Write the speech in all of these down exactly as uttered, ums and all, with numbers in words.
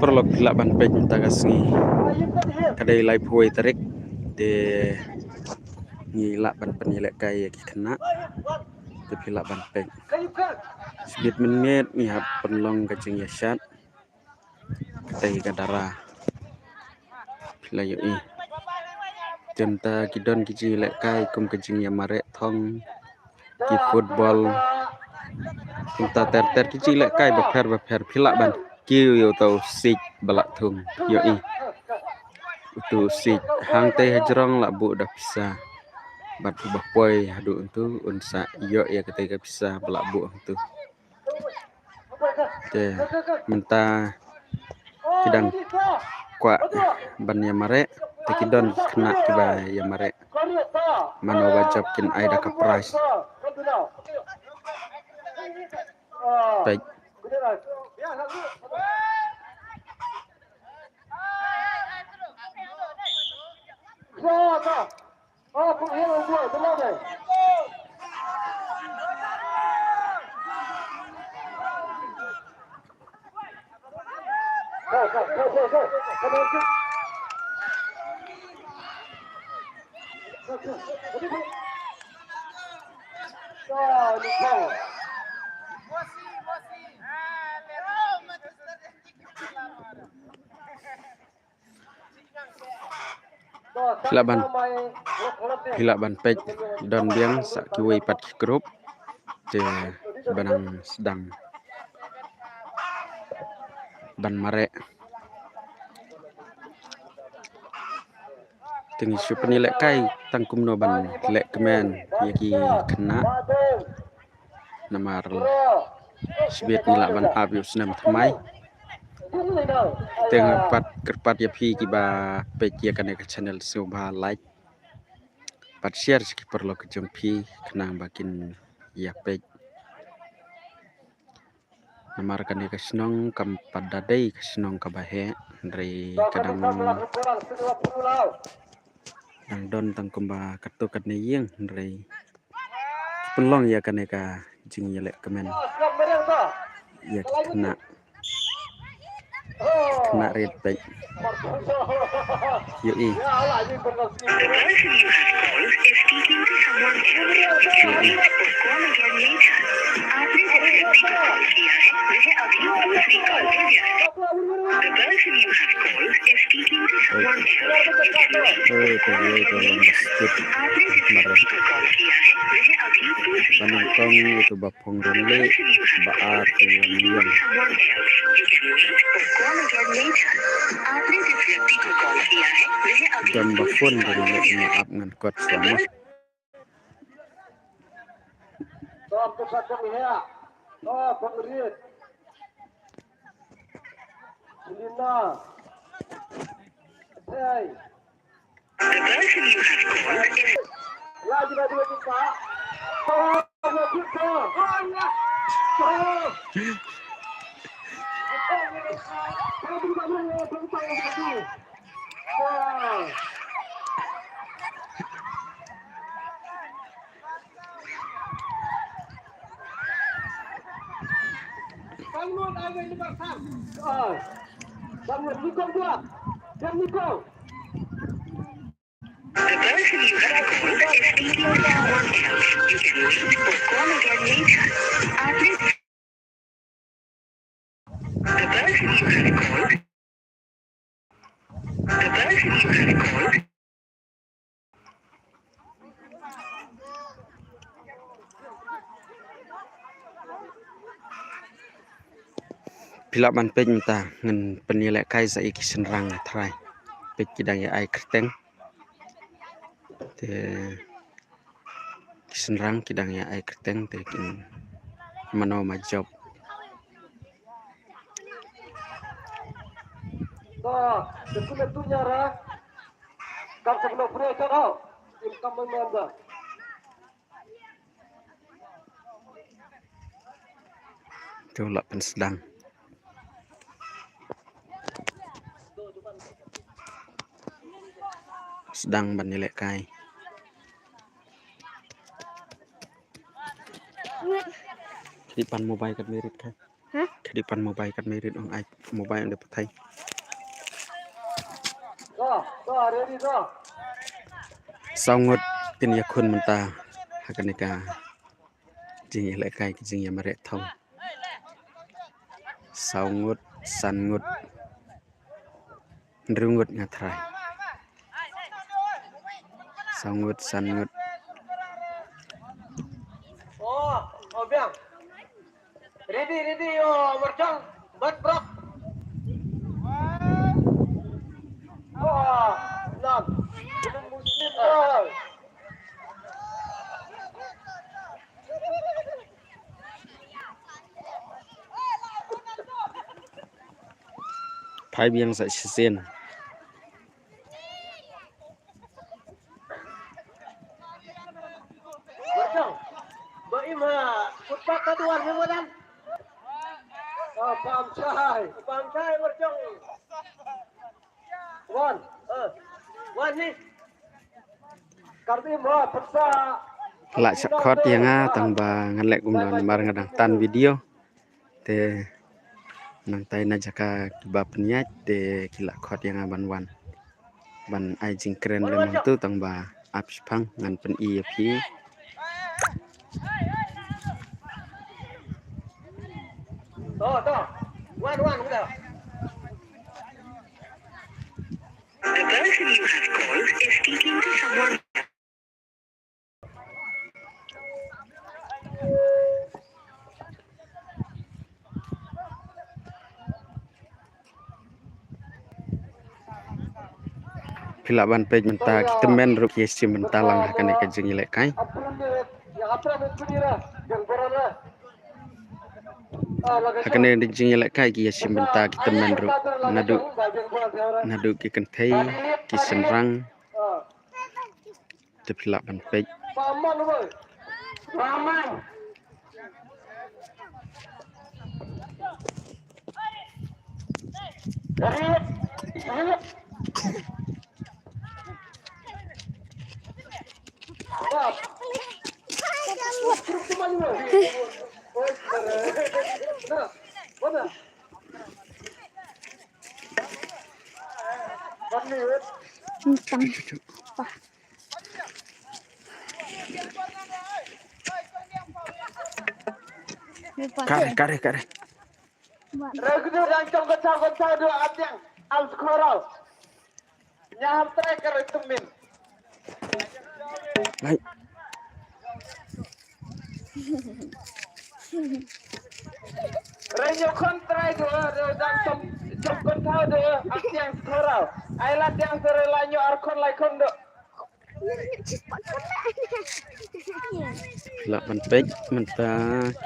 Paralok, phi lah ban peit mynta ka sngi ka dei laiphew tarik, te ngi lah ban pynïalehkai ïa ki khynnah. Te phi lah ban peit, shibit mynmiet ngi hap pynlong ka jingïashad. Katei ka dara, phi la ïohi. Te mynta ki don ki jingïalehkai kum ka jingïamareh thong, ki football. Kumta ter ter ki jingïalehkai bapher bapher. Phi lah ban kiew ïa uto u siej ba la thung, ïohi. Uto u siej hangtei hajrong la buh da pisa. Bad uba poi haduh hangto un sa ïoh ïa katei ka pisa ba la buh hangto. Te mynta ki dang kwah ban ïamareh, te ki don ki khynnah kiba ïamareh. Mano ba jop kin ai da ka prize. Peit. Phi lah ban, phi lah ban peit, don biang sa kiwei pat ki group. Te ba nang sdang ban mareh. Te ngi shu pynïalehkai tang kumno ban leh kmen ïa ki khynnah. Namar shibit ngi lah ban ap ïa u snem thymmai. Te nga kyrpad, kyrpad ïa phi kiba peit ïa kane ka channel sngewbha like bad share sha ki paralok jong phi khnang ba kin ïa peit. Namar kane ka shnong kam pat da dei ka shnong kaba heh, hynrei ka dang, dang don tang kumba katto katne ïing, hynrei pynlong ïa kane ka jingïaleh kmen ïa ki khynnah. Khynnah rit peit. Ïohi. Ïohi. Oi, to, oi, to, long basket. Mara. Panyngkong ïa uto ba phong rynleh ba ar ki wan ïeng. Don ba phone rynleh nga ap ngan kot shuwa mo. Tom to ka tong hia. To phong rit. Lina. Hey. The person you have called is The person you have called is speaking to someone else. You can wait or call again later. आपने The person you have called, the person you have called Phi lah ban peit mynta ngan pynïalehkai sa ïa ki shynrang nga trai. Peit ki dang ïa ai kyrteng. Te ki shynrang ki dang ïa ai kyrteng te kin mano ma jop. Kam sa kena pura ka kau. Kam memang dah. Tu lah pynsdang. Sdang ban ïalehkai. Kidi pan mobile kat merit kai. Hah? Kidi pan mobile kat merit ong ai mobile ong da pathai. Saw ngut kin ïakhun mynta ha kane ka jingïalehkai ki jingïamareh thong. Saw ngut, san ngut, hynriew ngut nga trai. Saw ngut, san ngut. Oh, oh biang. Ready, ready, oh, Merchong. Bat brok. Oh, enam. Belum muslim, oh. Phai biang sa shisien. Merchong. Ba im ha. Kutpak ka tuan ni madan. Oh, pam chai. Pam chai Merchong. Wan, eh, wan ni. Lah shah khot ïa nga tang ba ngan leh kumno namar nga dang tan video. Te nangtai na jaka kiba pynïaid te ki lah khot ïa nga ban wan. Ban ai jingkren lem hangtu tang ba ap shipang ngan pyn-i ïa phi. To, to. Wan, wan, udah. The person you have called is speaking to someone. Phi lah ban peit mynta ki tymmen ruh ki ïashim bynta lang ha kane ka jingïalehkai. Ha kane ka jingïalehkai ki ïashim bynta ki tymmen ruh naduh, naduh ki kynthei, ki shynrang. Te phi lah ban peit. Kare, kare, kare. Regdu dang chong ka chong ka chong du atiang al skorau. Nyaham trai ka roi tumin. Lai. Renyo kon trai du, du dang chong, chong kon thau du atiang skorau. Ai la tiang sere la nyo ar kon lai kon du. Lah ban peit mynta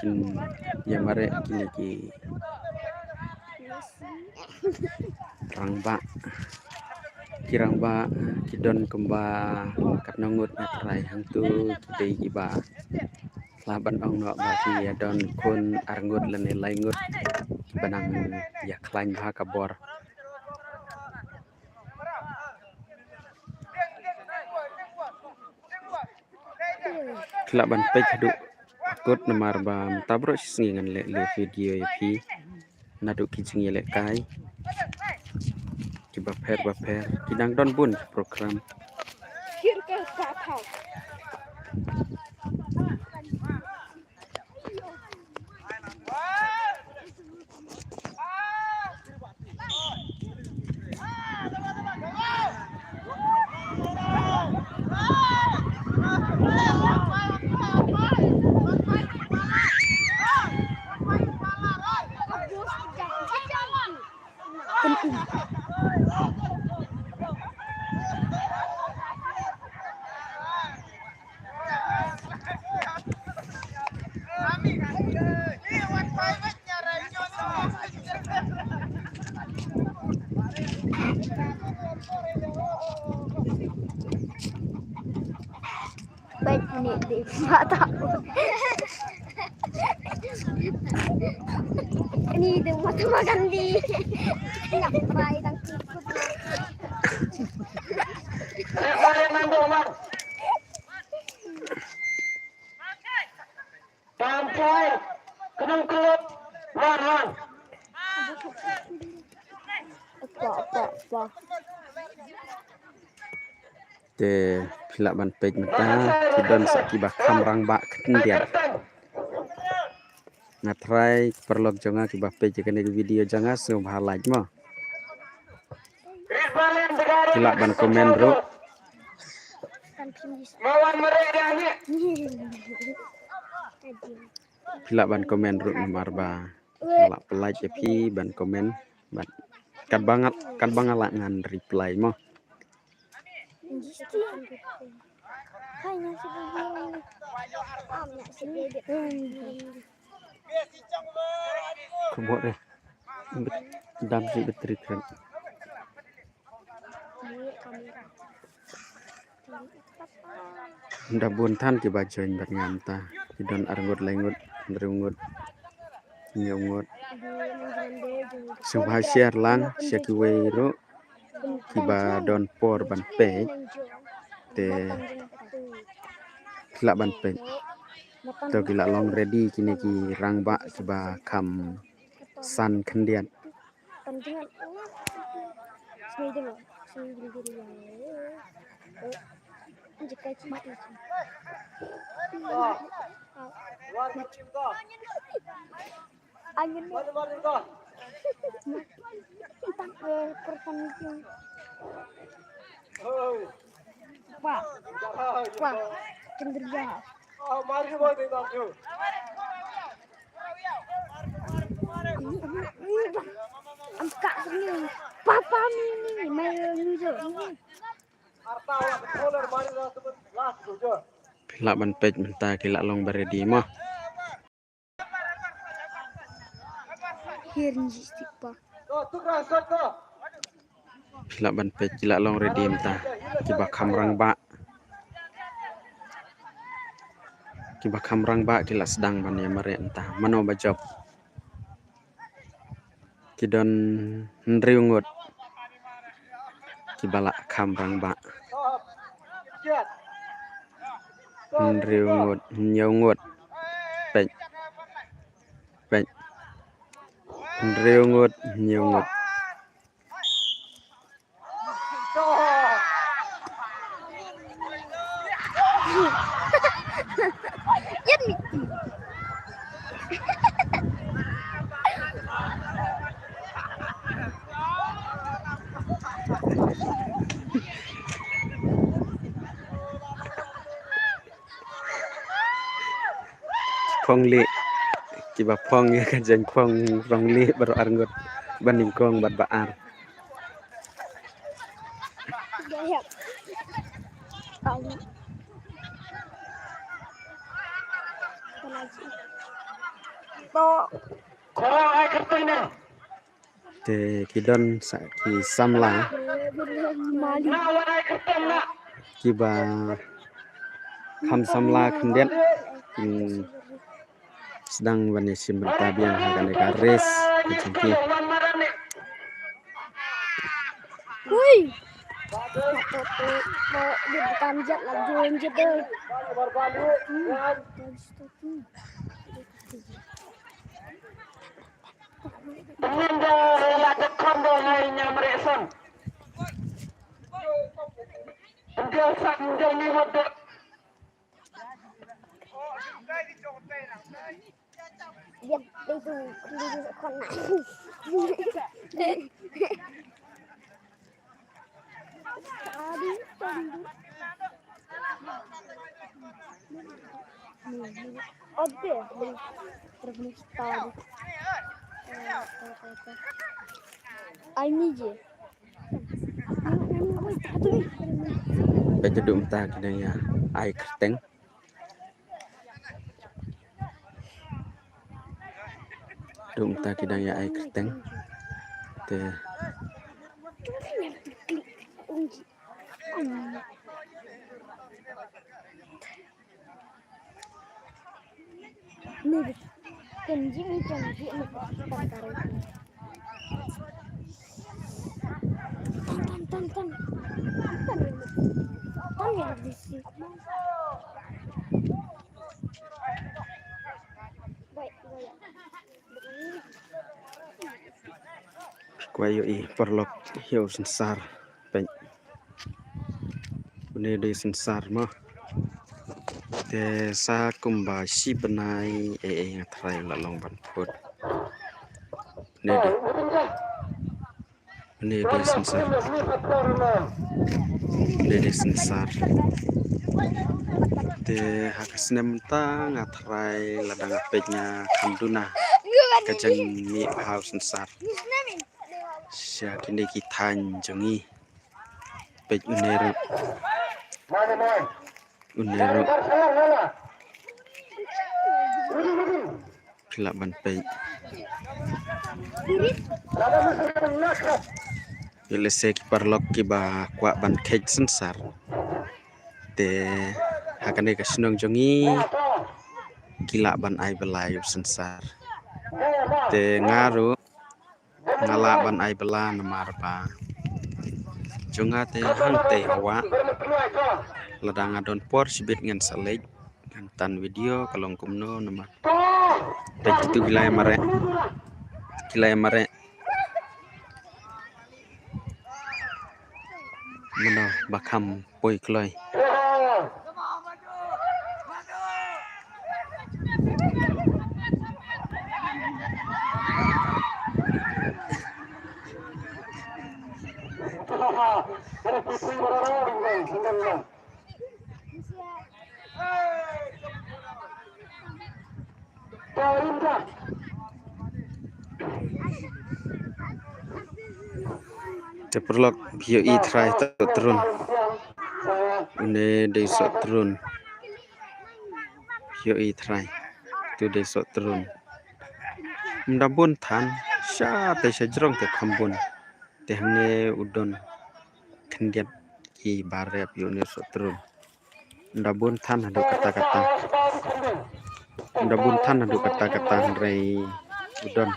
kin ïa mareh kine ki rangbah. Ki rangbah ki don kumba katno ngut nga trai, hangtu ki dei kiba lah ban ong noh ba ki ïa don khun ar ngut lane lai ngut kiba nang ïa khlaiñ bha ka bor. Phi lah ban peit haduh kut namar ba mynta baroh shi sngi ngan leh video ïa phi naduh ki jingïalehkai kiba pher ba pher, ki dang don bun ki program. Baik ni di mata. Ini di mata makan di. Nak perai dan kikut. Te phi lah ban peit mynta, ki don sa kiba kham rangbah khyndiat. Nga tharai ki paralok jong nga kiba peit ïa kane ka video jong nga sngewbha like mo. Phi lah ban comment ruh. Phi lah ban comment ruh namar ba nga lah peit ïa phi ban comment. Bad katba nga, katba nga lah ngan reply mo. Kumot deh. Dam si battery kren. Da bun than kiba join bad nga mynta. Ki don arngut, laingut, hynriew ngut, hynñiew ngut. Sngewbha share lang sha kiwei ruh kiba don por ban peit. Te ki lah ban peit. To ki lah long ready kine ki rangbah kiba kham san khyndiat. Angin ni. Tang, eh, pertanian. Wah. Wah. Cendria. Angkat sini. Papa mini. Main nujur. Phi lah ban peit mynta ki lah long ba ready mo. Phi lah ban peit ki lah long ready mynta. Kiba kham rangbah. Kiba kham rangbah ki lah sdang ban ïa mareh mynta. Mano ba jop. Ki don hynriew ngut kiba lah kham rangbah. Hynriew ngut, hynñiew ngut. Peit. Peit. Hynriew ngut, hynñiew ngut. Phong lieh. Kiba phong ïa ka jingphong rong lieh baroh arngut. Ba nyngkong bad ba ar. Te ki don sa ki samla kiba kham samla khyndiat. Hmm. Sdang ban ïa shim bynta biang ha kane ka race ka jong ki. Ui. Dia bukan jet lagi, lanjut deh. Hmm. Ai ni je. Peit, haduh mynta ki dang ïa ai kyrteng. Haduh mynta ki dang ïa ai kyrteng. Te Kwah ïohi paralok, ïohi synsar. Peit. Une dei synsar mo. Te sa kumba shi bnai, eh, eh, nga tharai la long ban phut. Une dei. Une dei synsar. Une dei synsar. Te ha ka snem mynta nga tharai lada nga peit nga kham duna ka jingmih bha u synsar sha kine ki thaiñ jong ngi. Peit une ruh. Une ruh. Phi lah ban peit. Ïa lehse ki paralok kiba kwah ban kheit synsar, te ha kane ka shnong jong ngi ki lah ban ai bylla ïa u synsar. Te nga ruh nga lah ban ai bylla namar ba jong nga te hangtei ha wah. Lada nga don por shibit ngan sa leit, ngan tan video ka long kumno namar. Te kitu ki la ïa mareh. Ki la ïa mareh. Mano ba kham poi kloi. Te paralok, phi ïohi trai to trun. Une dei soh trun. Phi ïohi trai. Tu dei soh trun. Ym da bun than, sha te sha jrong te kham bun. Te hangne u don khyndiat ki ba rep ïa une soh trun. Ym da bun than haduh katta katta. Ym da bun than haduh katta katta hynrei u don.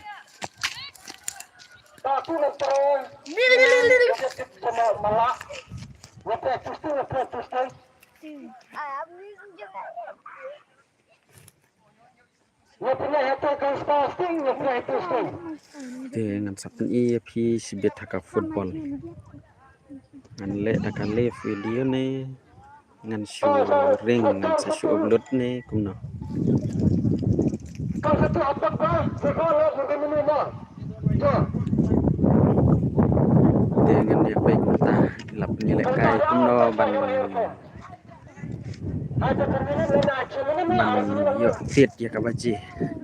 Te ngan sa pyni ïa phi shibit ha ka football. Ngan leh da ka live video ne ngan shu ring, ngan sa shu upload ne kumno. Te ngan ïa peit mynta la pynlehkai kumno ban ban ïoh thied ïa ka baje.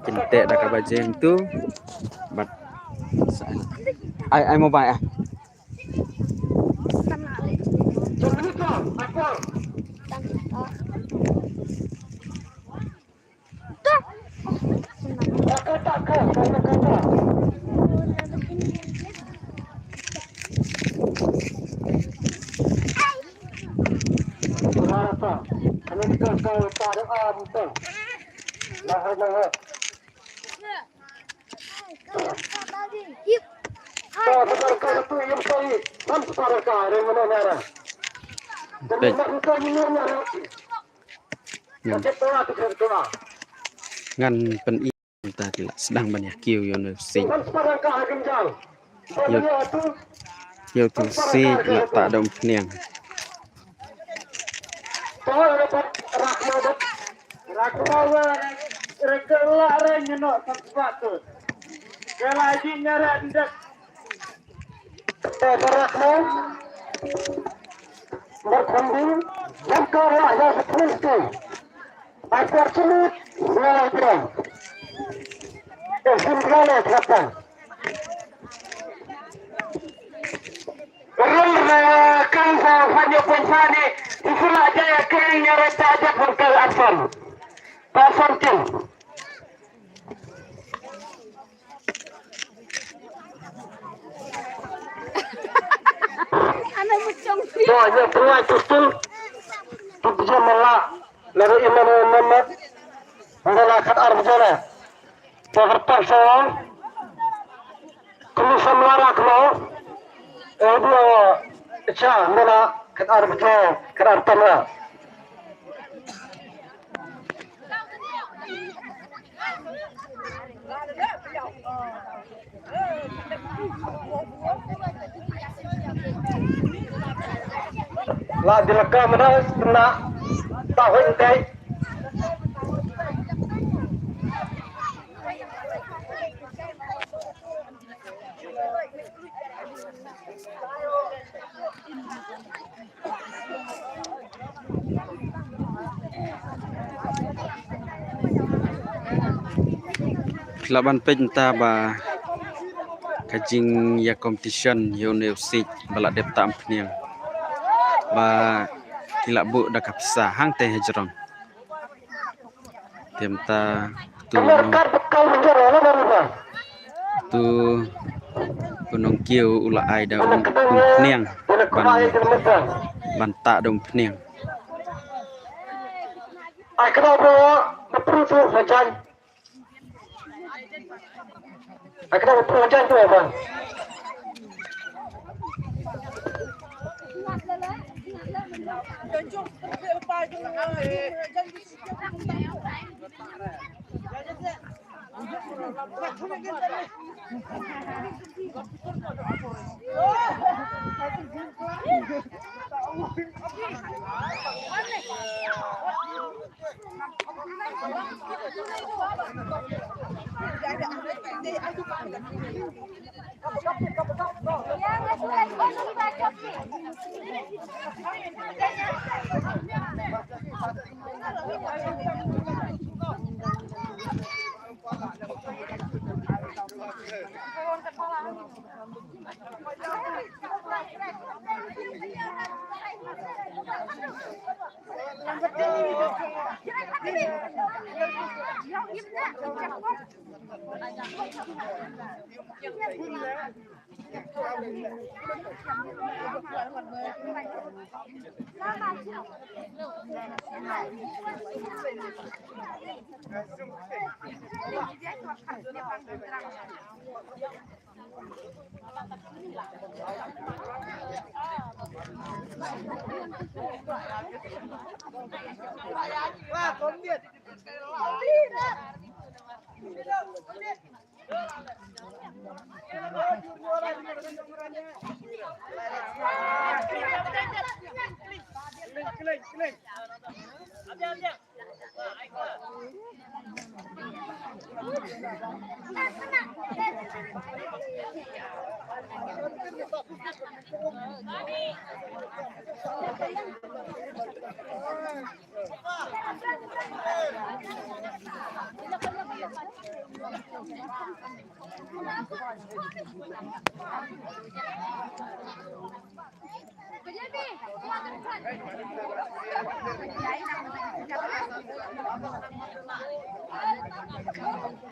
Kin teh da ka baje hangtu. Bad ai, ai mobile ah. Peit. Ngan, ngan pyni mynta ki la sdang ban ïa kiew ïa une u siej. Ïa, ïa utu u siej la tah da umphniang. Ponsani, isulah jaya kering nyare tajak bengkel ason. Pason tin. Ana muchong. Bo, ya pernah tustul. Tupja mala. Lada imam imam. Mala kat ar bjana. Pagar paksa. Kulu samlara kulu. Eh, dua. Cha, mala kat ar bjana. Kat ar tamra. La di laka mana kena tahun kai. Phi lah ban peit mynta ba ka jingïa competition ïa une u siej ba la dep tam pniang ba ki la buh da ka pisa hangtei hajrong. Te mynta tu tu u nongkiew u la ai da u, u pniang ban, ban tah da u pniang. Ai kena ba ba pru tu hajan. Ai kena ba pru hajan tu ba.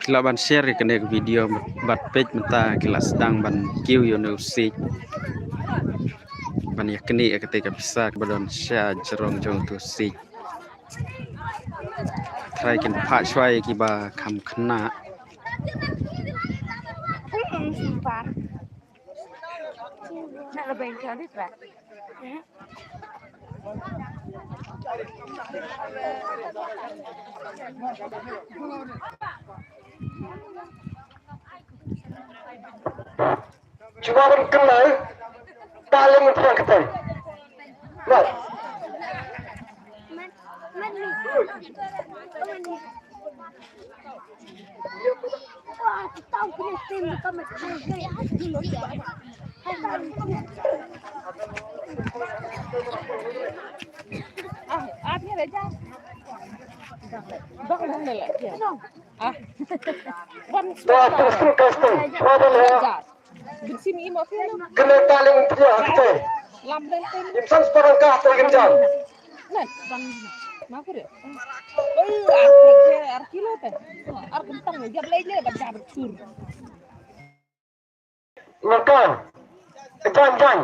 Ki lah ban share ïa kane ka video bad peit mynta ki la sdang ban kiew ïa une u siej ban ïa knieh ïa kata ka pisa kaba don sha jrong jong utu u siej. Trai kin phah shuwa ïa kiba kham khynnah. Cuba ban kynnai, paling pyrang kata. Baik. Dah, terus, terus, terus. Kena paling pyrang kata. Imsan separuh kah tergenjang. Nah, bang, ma kure? Eh, ar, ar kilo te. Ar kentang, jab lei lei, bang jab tur. Maka, jan, jan.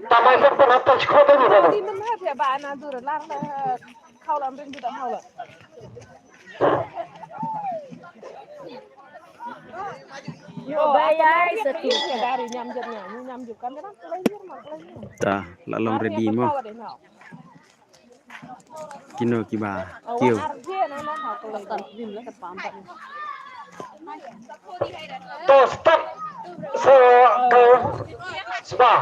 Tamai sa pun atas kota ni, Bapak. Di mana dia, Pak, anak tu, lar, lar, kau lam ring tidak mau lah. Yo, bayar satu. Dari nyam jatnya, nyam jatnya kan, kan, kan, kan, kan. Ta, la long ready mo. Kino kiba kiew. To stop. So, to spa.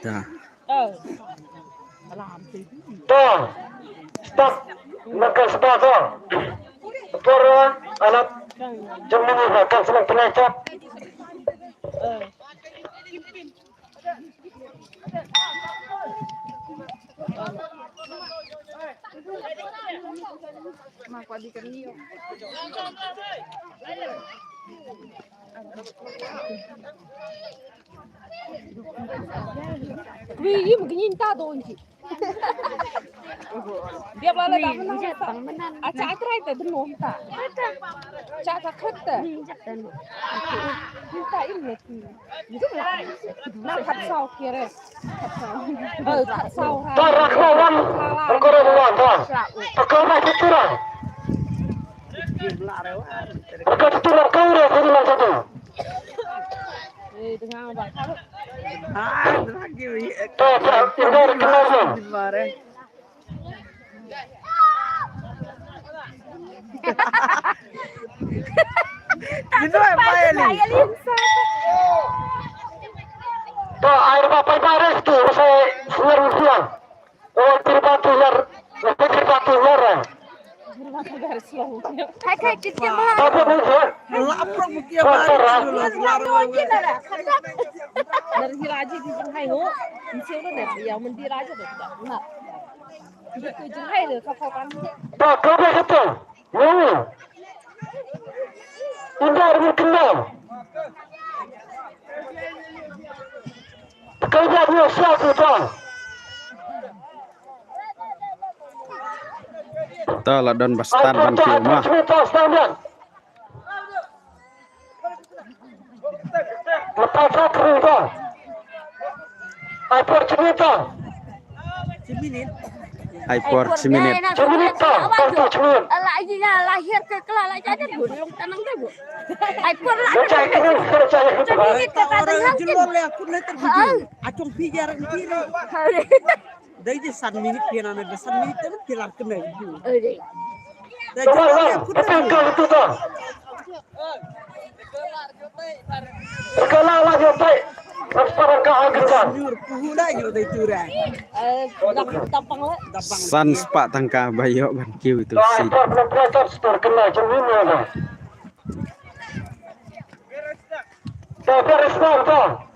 Ta. To stop. Naka spa to. Por alat jemini ba kan senang kena cap. Wi, im gnin ta don ji. Dia bala dah menang. Acha atrai te denu ta. Acha acha khat te. Minta im ne ti. Na khat saw kire. Khat saw. Eh, khat saw. Ta rak lawan. Engkau dah lawan ta. Engkau dah cucura. Engkau cucura kau dah jadi lawan satu. Eh, dengar ba. Ah, dengar. Ta ta. Engkau dah kenal. Gitu, eh, Mayali. To, air ba pai bares tu, saya senyar ujian. Oh, tirba tu nyar, tirba tu nyar. Hai, hai, kit, kit, malah. Apa tu, eh? Lapor mungkin apa? Dari raja di Jinghai ho, mesti udah dari yang mesti raja dah. Nah. Ba ka ba ka ta. Ni. Inda ri kena. Ka ba ni sa ku ta. Ta la don ba start ban kiew ma. Lepas satu dah. Apa cerita? Ai por chiminit. Chiminit tau, tau chiminit. Ala aji nya lahir ke kela la jadi bu, long tanang dah bu. Ai por la. Percaya ke ni, percaya ke ni. Chiminit kata orang tengah jelur le aku le terbujuk. Acung pijar ni. Dai je san minit pia na, dai san minit te pia lar kena ibu. Dai je lar aku te. Kala la jo tai. Transparan ka agrikan. Nyur puhu dai jo dai turai. San spah tangka ba ïoh ban kiew tu si. Stor kena jemim ya. Dah beres dah.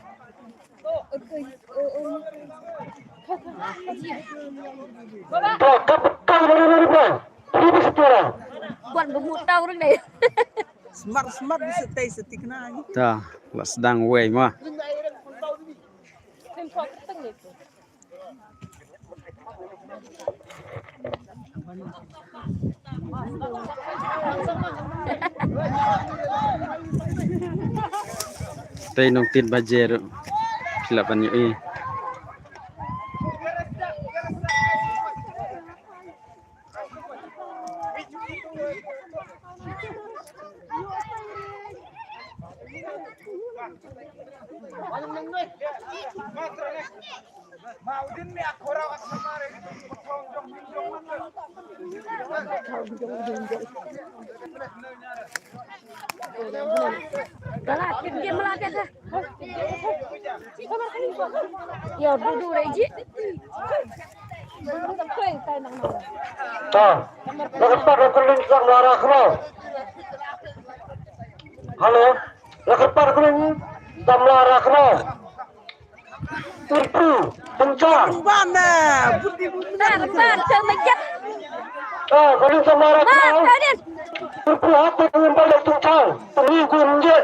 Buat berhutang orang deh. Smart, smart bisa tai setik na. Ta la sdang wei ma. Tei nong tin baje ruh. Phi lah ban ïohi. Ya, duduk aja. Ta. Lakat pat ruh kylling tang lara khraw. Halo. Lakat pat ruh kylling tang lara khraw. Turpu, Bungchar. Ban, eh, budi budi. Ban, ban, tang mejep. Ka ri samla Rakhmaiñ. Pyrpir hap ban ym balik tungchang. Tang ri gun je.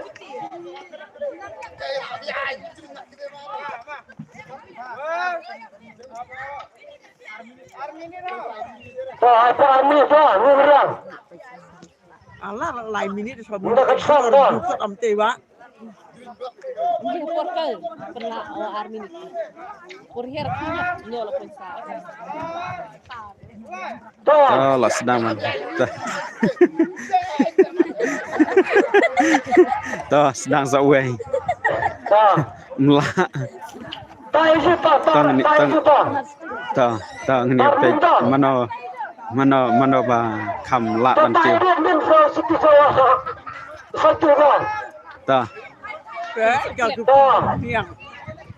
Ka hap ar minit ba ngi ngrang. Ala lai minit sa. Nda ka sam ba. Am te ba. Por kal pela o ar minit. Por her kala nyola pun sa. To la sdang man. To. To sdang sa wei. To. Mla. To ngni to. To to ngni pek mano mano mano ba kham lah ban kiew. To.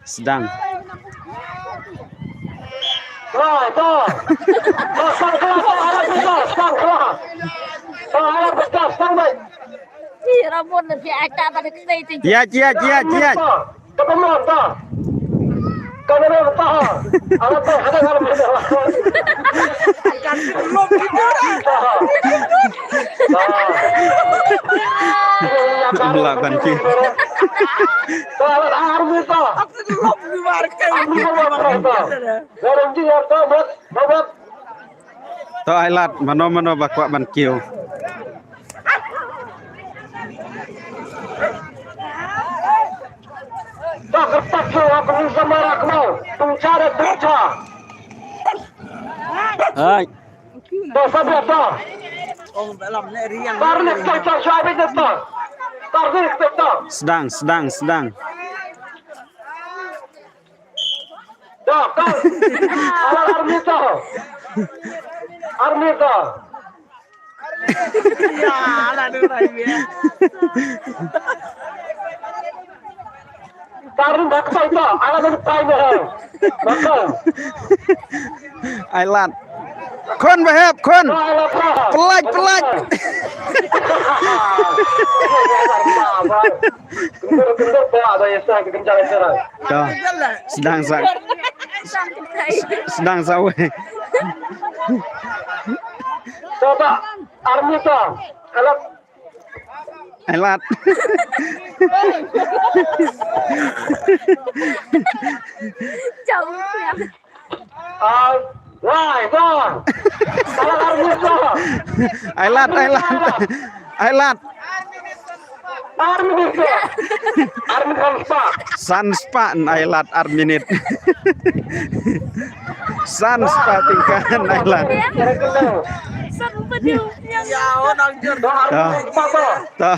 Sdang. Ïa ïa ïa ïa. Mla ban ki. To ai lad mano mano ba kwah ban kiew. Hai. Sdang, sdang, sdang. Army to. Army to. Army to. Ai lad. Khun ba hep, khun. Pelaj, pelaj. To, sdang sa. Sdang sa wei. To, to. Army to. Ai lad. Ai lad, ai lad. Ai lad. San spah, ai lad ar minit. San spah tyngka, ai lad. Ta.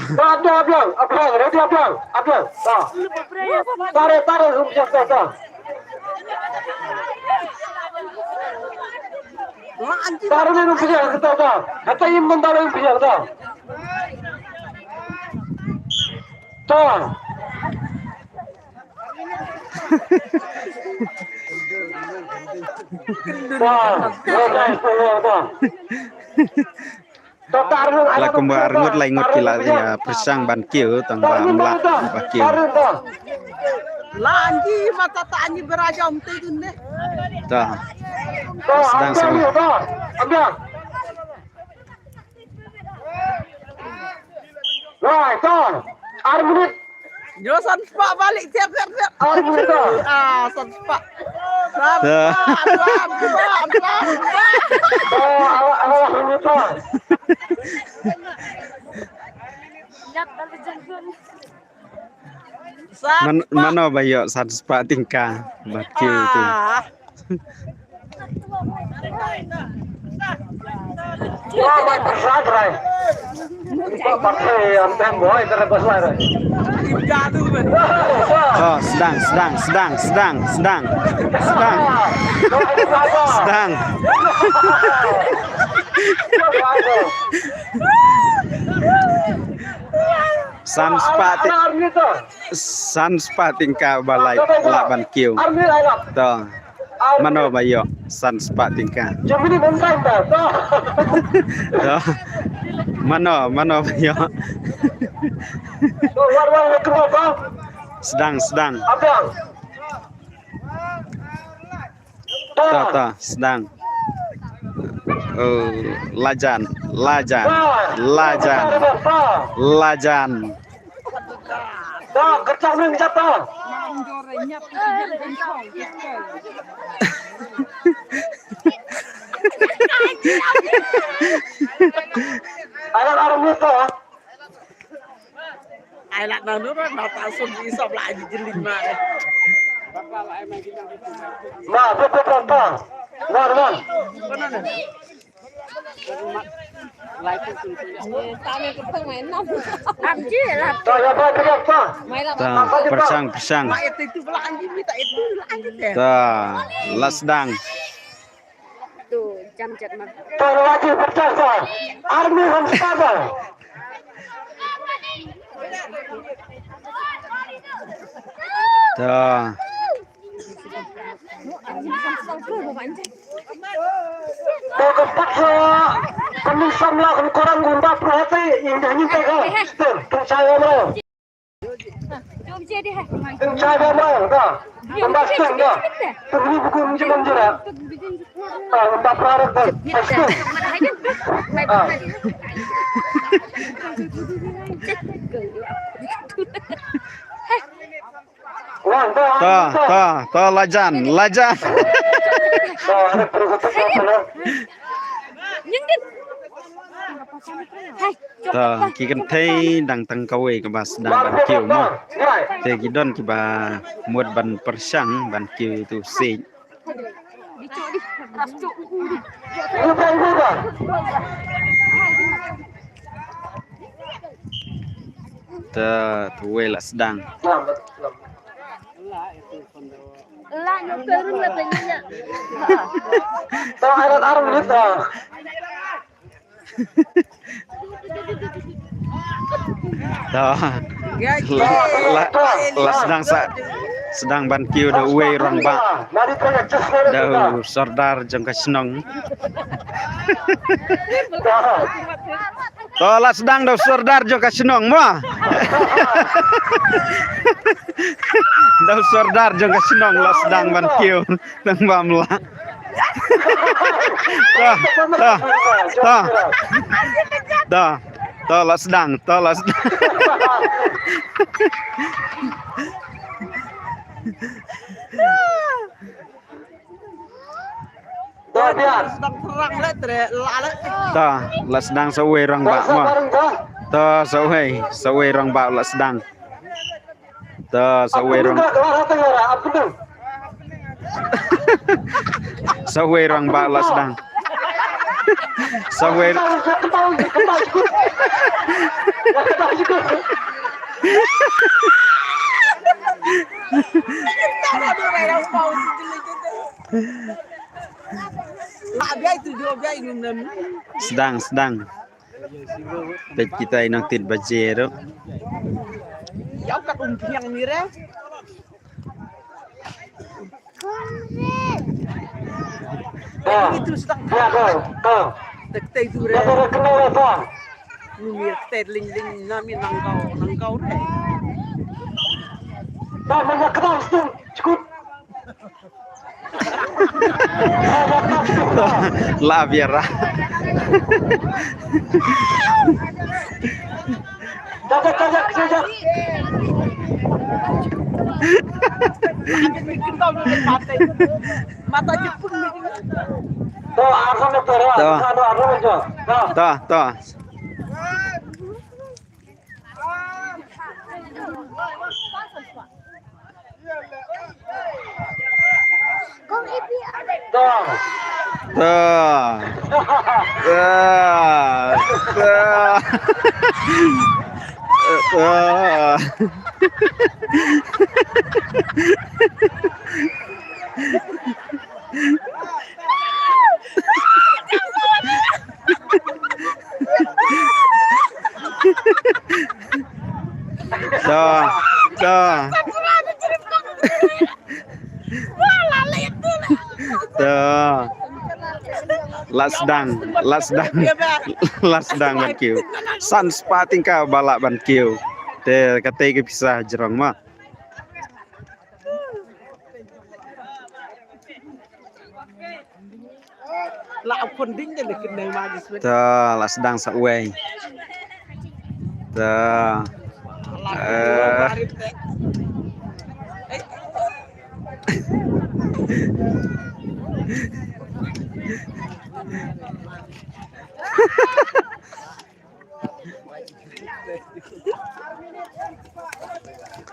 Ta. La kumba arngut laingut ki la ïa pyrshang ban kiew tang ba mlah ba kiew. La anji mata ta anji beraja umte gunde. Ta. Sdang sa. Wah, to. Ar minit. Yo, san spah balik, siap, siap, siap. Ar minit, to. Ah, san spah. San spah, san spah, san spah. To, awak, awak, minit, to. San spah. Mano ba ïoh san spah tyngka ba kiew tu. Oh, sdang, sdang, sdang, sdang, sdang. Sdang. Sdang. San spah ti-, san spah tyngka ba lah ban kiew. To. Mano ba ïoh san spah tyngka. To. Mano, mano ba ïoh. Sdang, sdang. Ta, ta, sdang. Oh, lajan, lajan, lajan, lajan. Ai la nang nurun ma ta sun di sop la ji jilin ma. Ma, betul, betul, betul. Wan, wan. Tang, ya, ba, ba, ba. Tang, pyrshang, pyrshang. Tang, la sdang. Tu, jam jat ma. Tang, wajib pyrshang, sa. Army hon star, ba. Tang. Ko ka pat sa kami samla kan korang gumba perhati indah nyinta ka. Stem, tung saya mo. Tung saya mo ka. Gumba stem ka. Tung ni buku ni jaman jera. Ah, gumba perhati ka. Stem. Ah. Ta, ta, ta, lajan, lajan. Ta, ki kynthei dang tang kawei kaba sdang ban kiew mo. Te ki don kiba mut ban pyrshang ban kiew tu sih. Ta, tu wei la sdang. Ta. La, la, la sdang sa, sdang ban kiew da uwei rangbah. Da u sordar jong ka shnong. To la sdang da u sordar jong ka shnong mo. Da u sordar jong ka shnong la sdang ban kiew. Tang bam la. Ta, ta, ta. Ta, ta la sdang, ta la sdang. Ta, la sdang sa uwei rangbah mo. Ta, sa uwei, sa uwei rangbah la sdang. Ta, sa uwei rang. Sa uwei rangbah la sdang. Sa uwei. Sdang, sdang. Peit kita i nongtit baje ruh. Ïa u kat um thiang ni re. Itu sedang. Tek tei tu re. Ni mir tei ling ling na mi nang kau, nang kau re. La biara. Ta, ta, ta. Ta. Ta. Ta. Ta. Ta, ta. Ta. La sdang, la sdang. La sdang ban kiew. San spah tyngka ba lah ban kiew. Te katei ka pisa jrong ma. La khun ding de le kin nai ma jismet. Ta la sdang sa uwei. Ta. Eh.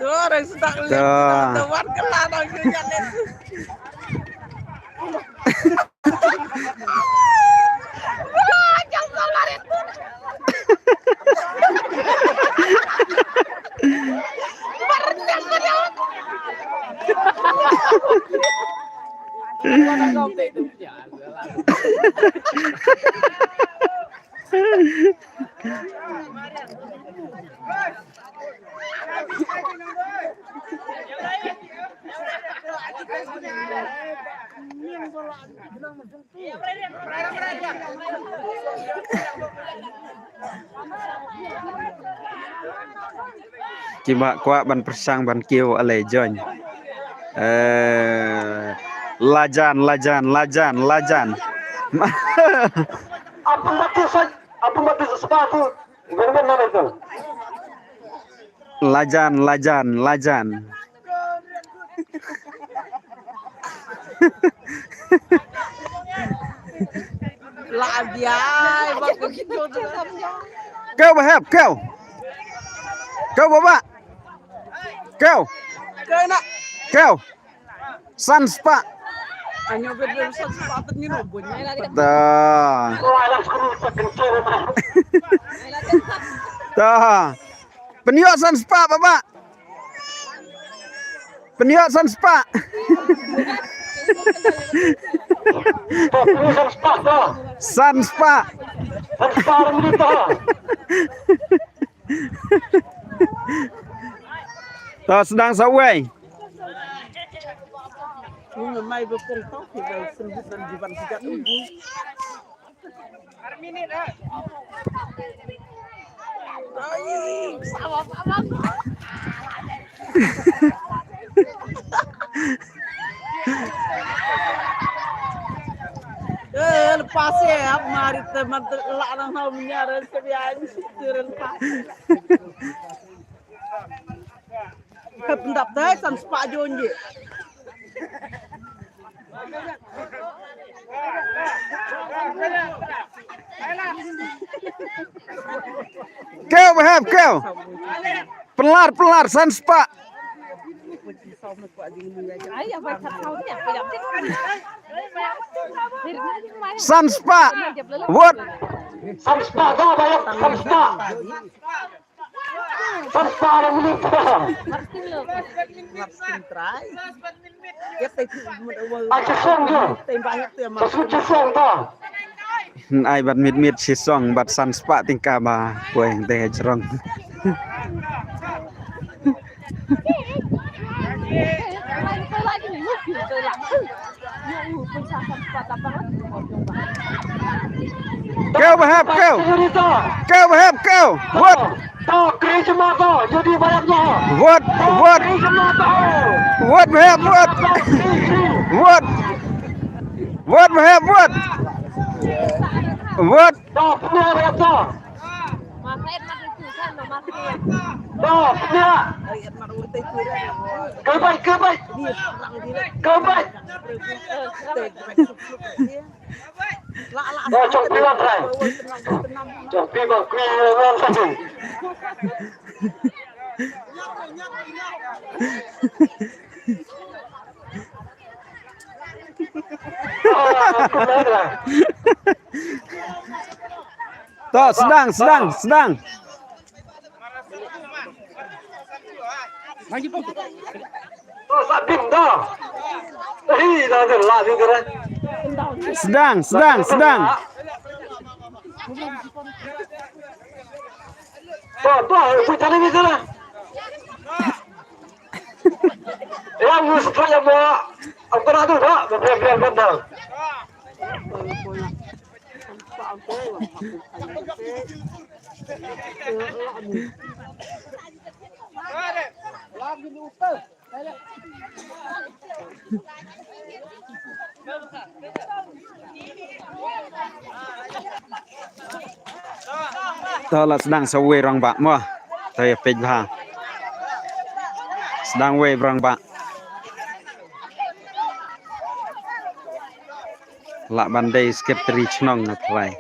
Tu orang sedang lihat. Tu. Tu wan kela dong tu jalan. Wah, jauh kau lari tu. Bernyam kau dia. Kiba kwah ban pyrshang ban kiew ale join. Eh, lajan, lajan, lajan, lajan. Apa mati sa-, apa mati sesuatu? Benar-benar itu. Lajan, lajan, lajan. Lah biar bak begitu tu. Kau bahap, kau. Kau baba. Kau. Kau nak. Kau. San spah. Anyo bedroom san spah tu ni no bunyi. Dah. Dah. Pynïoh san spah, baba. Pynïoh san spah. San spah. San spah. To sdang sa uwei. Eh, lepas ya, mari teman terlak nang hal menyara sebian, turun pas. Ka pyndap dei san spah jon ji. Keu, behep, keu. Pynlar, pynlar, san spah. San spah. Wot. San spah, da, bayar, san spah. Pynpar minit. Ai chisong tu. Chisong, chisong tu. Ai bad mit mit chisong bad san spah tyngka ba poi te jrong. Keu, behep, keu. Keu, behep, keu. Wot. To, kri jema to, jodi bayar to. Wot, wot. Kri jema to. Wot, behep, wot. Wot. Wot, behep, wot. Wot. To, pynïa bayar to. To, pynïa. Keu beit, keu beit. Keu beit. Dah, chong pi wan trai. Chong pi wan, pi wan trai. To, sdang, sdang, sdang. Sdang, sdang, sdang. To la sdang sa uwei rangbah mo. To ïa peit bha. Sdang uwei rangbah. Lah ban dei secretary chnong na trai.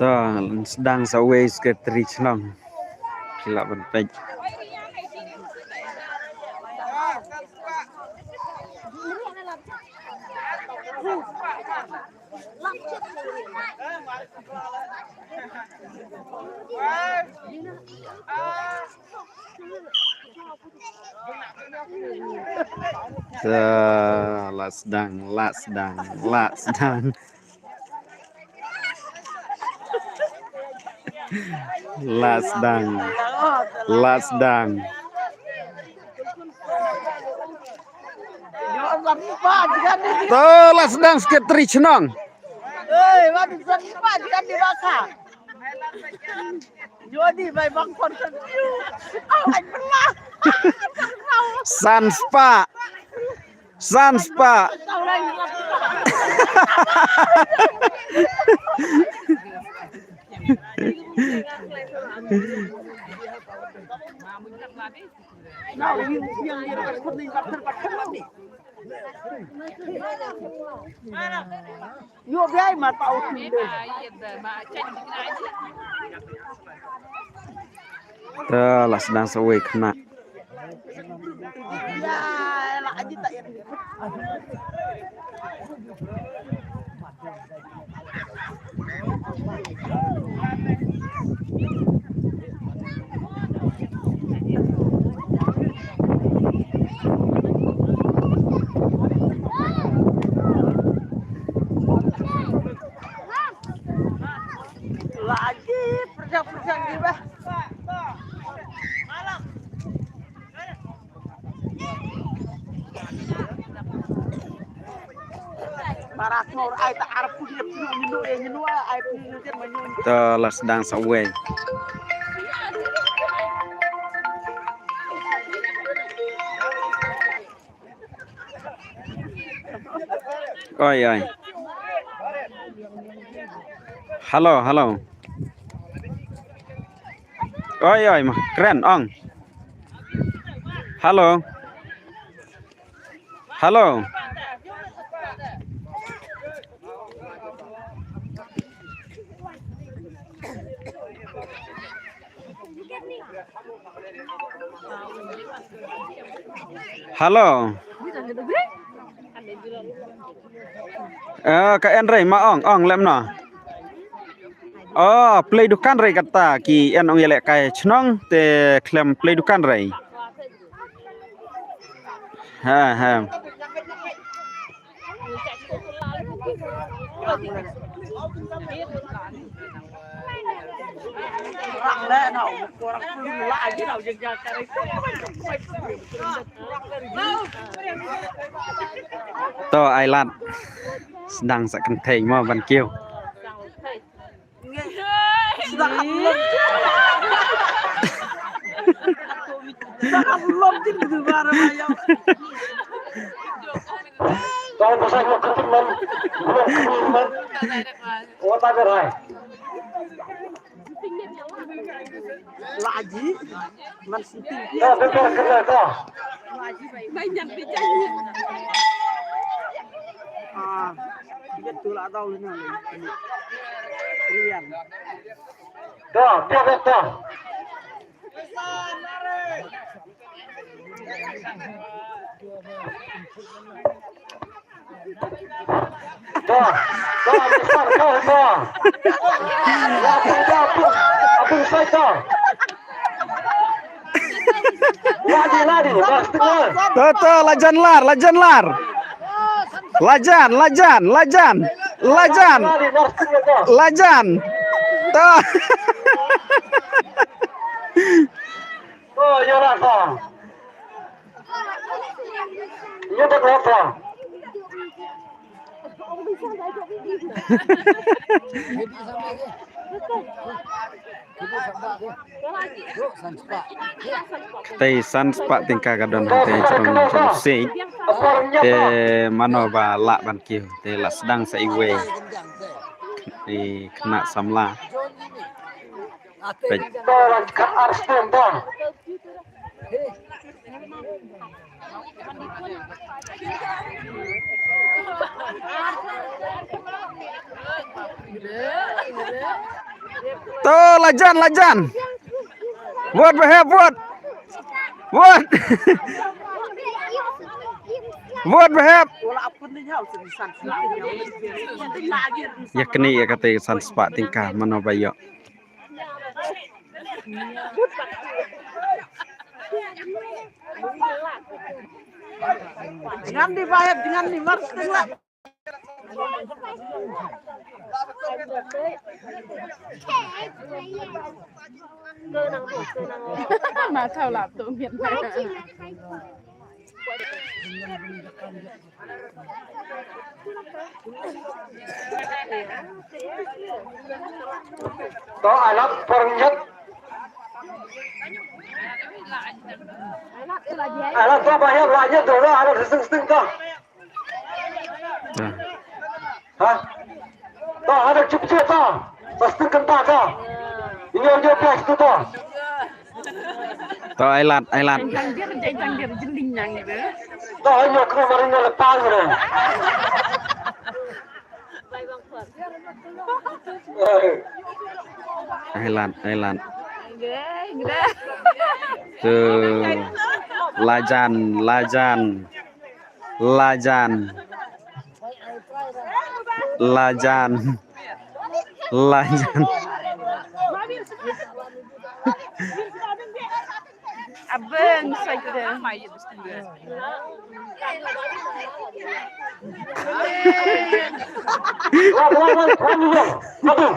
To, sdang sa uwei secretary chnong. Ki lah ban peit. To, la sdang, la sdang, la sdang. La sdang, la sdang. To, la sdang secretary chnong. San spah. San spah. Te la sdang sa uwei khynnah. Lagi perjang-perjang di bawah. To la sdang sa uwei. Oi, oi. Hello, hello. Oi, oi, ma kren ong. Hello. Hello. Hello. Eh, ka en rei ma ong, ong lem no. Oh, plie dukan rei kata ki en ong ïalehkai chnong te khlem plie dukan rei. Ha ha. To ai lad. Sdang sa kynthei mo ban kiew. Ladi, ladi, ladi. To, to, lajan lar, lajan lar. Lajan, lajan, lajan. Lajan. Lajan. To. To, ïa la sa. Ïa dak la sa. Tei san spah tyngka ka don hangtei jrong jrong sei. Te mano ba lah ban kiew te la sdang sa iwei. Te khynnah samla. Peit. To lajan, lajan. Buat behep, buat. Buat. Buat behep. Ïa kane ïa kata san spah tyngka mano ba ïoh. Jangan dibayar, jangan dimarah. Mata lap tu miet. To alat pernyet. Alat to bayar lanyet dulu alat seseng-seseng to. Ha? To ada cup-cup to. Seseng kenta to. Ini aja pas tu to. To ai lad, ai lad. Jang dir, jang dir, jending nang gitu. To hanya kena maring lepas ni. Ai lad, ai lad. Gede, gede. Tu lajan, lajan. Lajan. Lajan. Lajan. Abang saja. Wan, wan, wan, wan, wan. Aduh.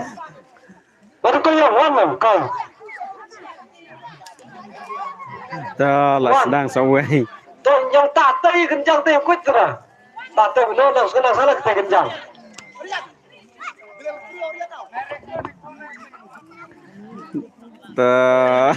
Baru kau yang wan kau. Dah lah sedang sawai. Dong yang tak tahu genjang tu yang kuat tu dah. Tak tahu benar dah suka nak salah kita genjang. Dah.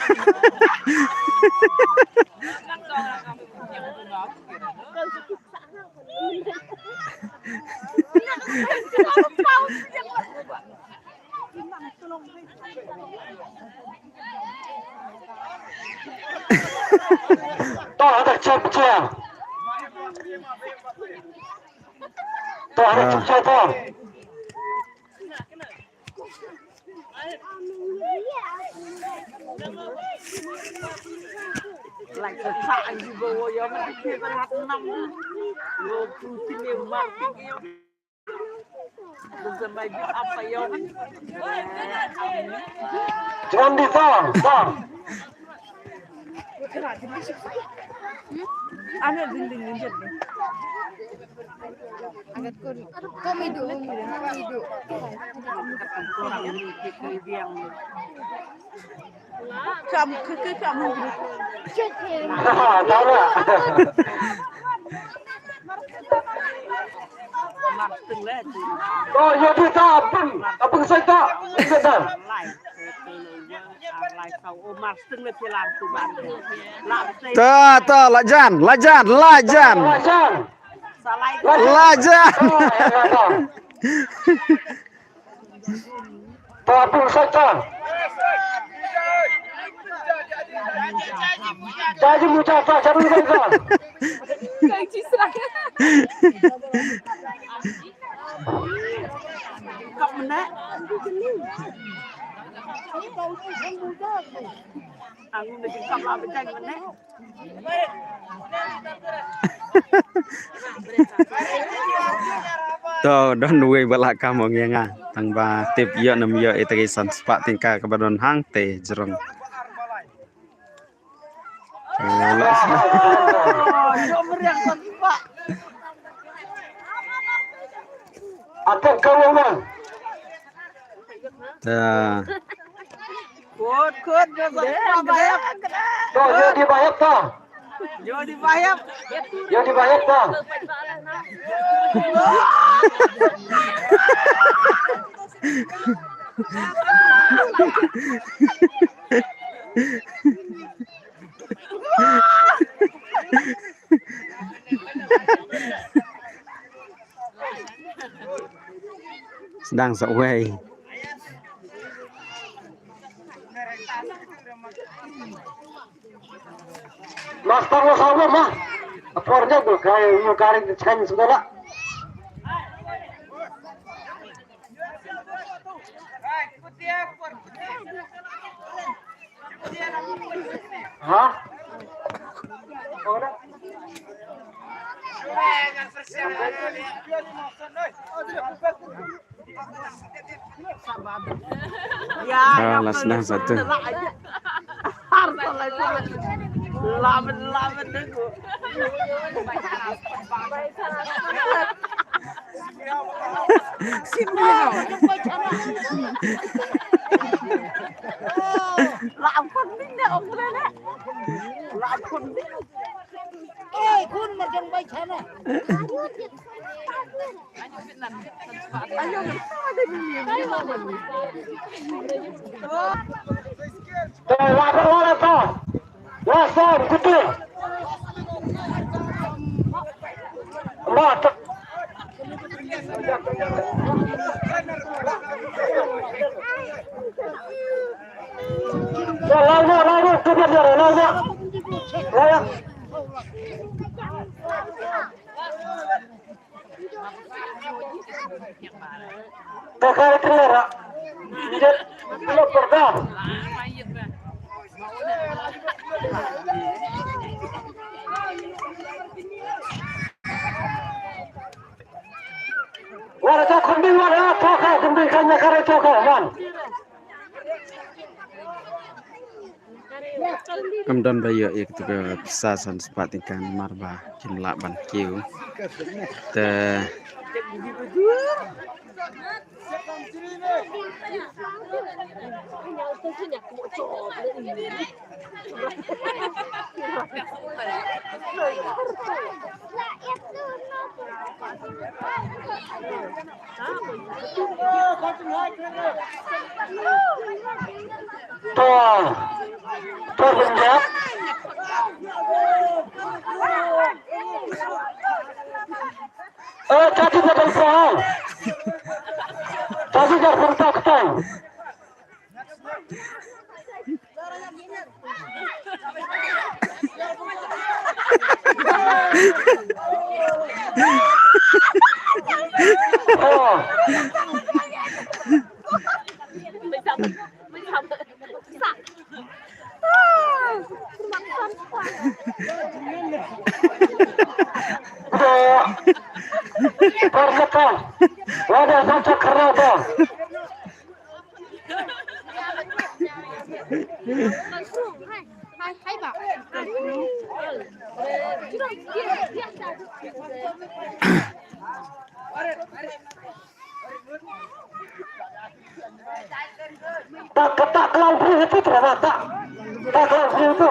To ada chep chep. To ada chep chep to. Like the time you go, you're not here, but not number. You're too thin, you're not thinking. Jangan di sa, sa. Ano din din din din. Agad ko, komedo, komedo. Kam, ke, ke, kam. Tama. Oh, ya, kita abang, abang saya tak. Kita tak. Ta, ta, lajan, lajan, lajan. Lajan. Lajan. Ta, abang saya tak. Jaji muja, ta, jaji muja. Kak Menek. Aku nak jengkam lah, Menek. To don uwei ba la kam ong ïa nga. Tang ba tip ïoh ne ym ïoh ita ki san spah tyngka kaba don hangtei jrong. To la. Atak ka wang. Ta. Khut, khut, ïa sa ba ïap. To, ïa di ba ïap to. Ïa di ba ïap. Ïa di ba ïap to. Sdang sa uwei. Master lo sa uwei ma. Apor nya ko kai yo kari kan sekolah. Ha? Ah, last na satu. Laban, laban deh. Sim dia. La ampun benda orang boleh nak. La ampun benda. Eh, kun macam baik sana. Ayo, to, la ber wala to. La sa, kutu. La, to. La, la, la, la, la, kutu dia, la, la. La, la. Ka ka kelera. Injet lo perda. Wara ta kundi wara ta ka kundi kanya kare ta ka man. Kam don ba ïoh ïa kito ka pisa san spah tyngka namar ba kim lah ban kiew. Te To, to, bynta. Eh, jadi ka bangsa. Jadi ka bangsa kita. Perkata, wadah saja kereta. Tak, tak, kelang free itu ternyata. Tak, kelang free itu.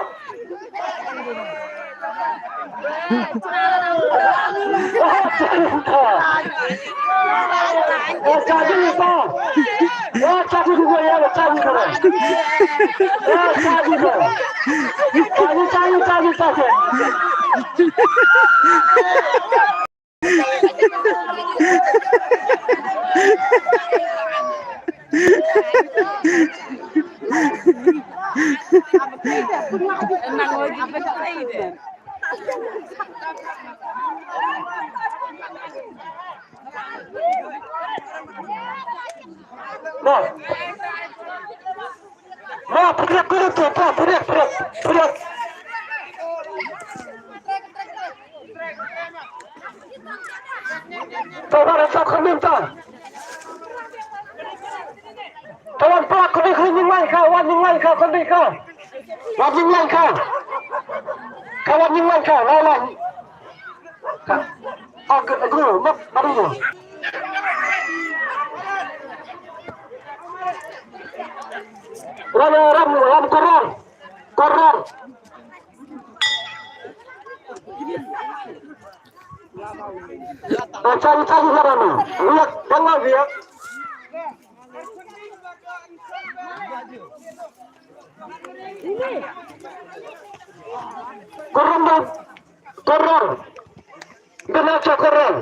To ba ra sa khun nim ta. To wan pa khun nim khun nim lai ka, wan nim lai ka khun nim ka. Wan nim lai ka. Ka wan nim lai ka, lai lai. Ka. Ak, ak, mak, mari. Ram, ram, ram, koror. Koror. Cari, cari, cari, mana? Lihat, jangan lihat. Kurang, Bang. Kurang. Kena cak kurang.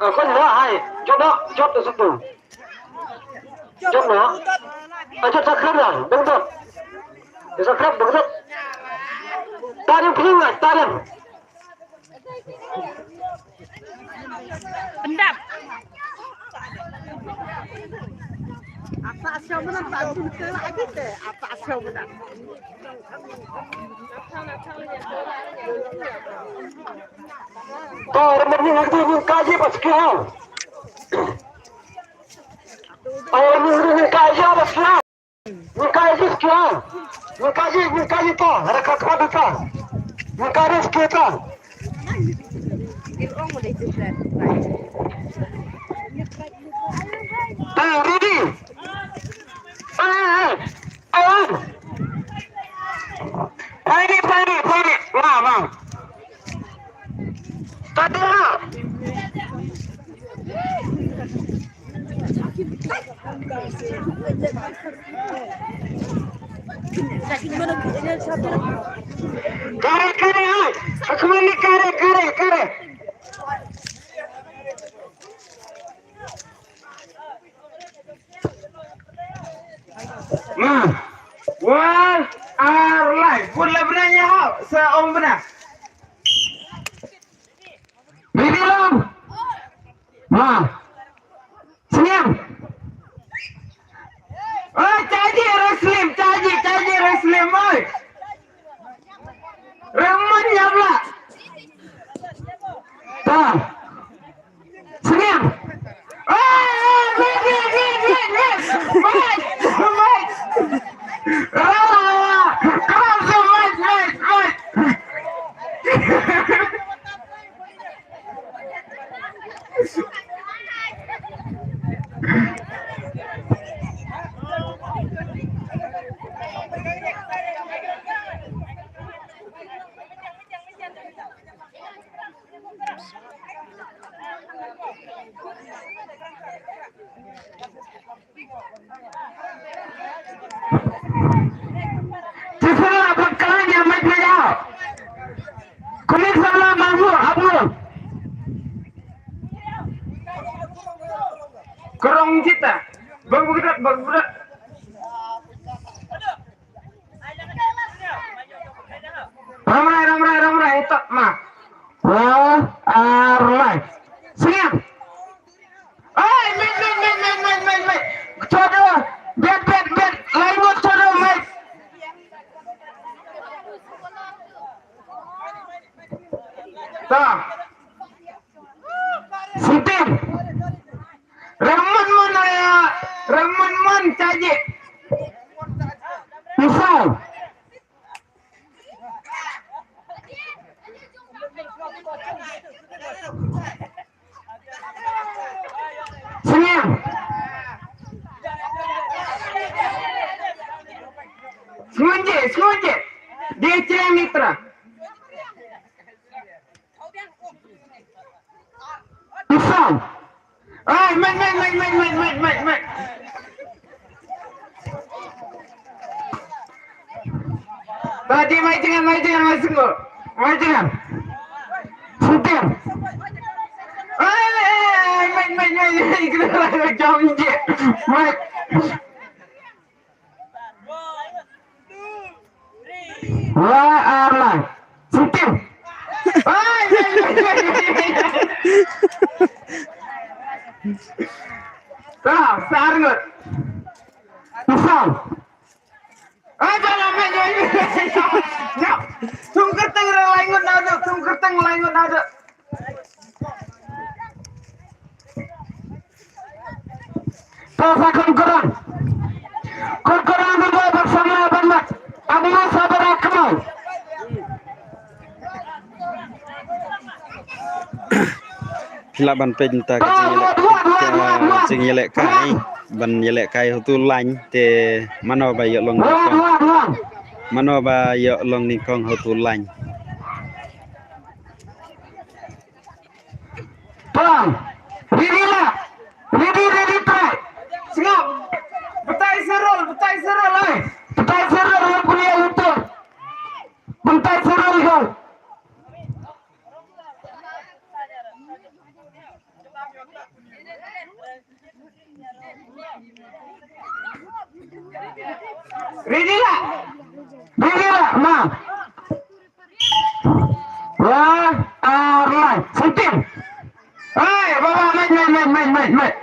Kon wa hai, jot da, jot da satu. Jot na. Aja sakram ya, bengdot. Sakram bengdot. Tarim ping, tarim. Pendap. Apa asal menang tak betul lagi deh. Apa asal menang. To, remember ni, ni, ni, kaji pas kau. Ayo, ni, ni, ni, kaji pas kau. Ni kaji pas kau. Ni kaji, ni kaji to. Ada kat kat to. Ni kaji pas kau. To, ready. Eh, eh, eh. Pilot, pilot, pilot. Wah, wah. Tadra. Kare, kare, hai. Aku ni kare, kare, kare. Ma, wal ar lai. Pun la bna nya hau sa ong bna. Bibi lam. Ma. Senyum. Oh, caji Raslim, caji, caji Raslim, oi. Ramon nyabla. Ta. Senyum. Oh, wait, wait, wait, wait, wait. Mike, Mike. Ah, cross the mic, Mike, Mike. Tifa ba klan ïa mai phaja. Kulit sabla mabu abu. Kerong cita. Bang begerak, bang begerak. Ramrai, ramrai, ramrai, itok ma. Wa armai. Senyum. Ai, met, met, met. Chodo, bet, bet, bet. Lain mut chodo, met. Ta. Sitim. Ramon mon aya, ramon mon caji. Pisau. Senyum. Sengaja, sengaja. Dia ceramah mitra. Pisau. Ai, mai, mai, mai. Tadi mai jangan, mai jangan, mai sungguh. Mai jangan. Sempir. Ai, ai, ai, mai, mai, mai. Jam je. Mai. Wa arla. Singkir. Ai, ai, ai, ai. Sa, sa arngut. Sa. Ai, jangan main, main. Nyap. Tung kerteng re laingut nado, tung kerteng laingut nado. Sa sa kon korang. Kon korang dua bersama banyak. Abu sabar akmal. Phi lah ban peit mynta ka jingïaleh, ka jingïalehkai, ban ïalehkai ha utu u lain te mano ba ïoh long nyngkong, mano ba ïoh long nyngkong ha utu u lain. Pang. Ready lah. Ready, ready, try. Sngap. Batai serol, batai serol, ai. Batai serol, yang punya YouTube. Batai serol, go. Ready lah. Ready lah, ma. Wah, arlai. Singkir. Hai, baba, mait, mait, mait, mait, mait, mait.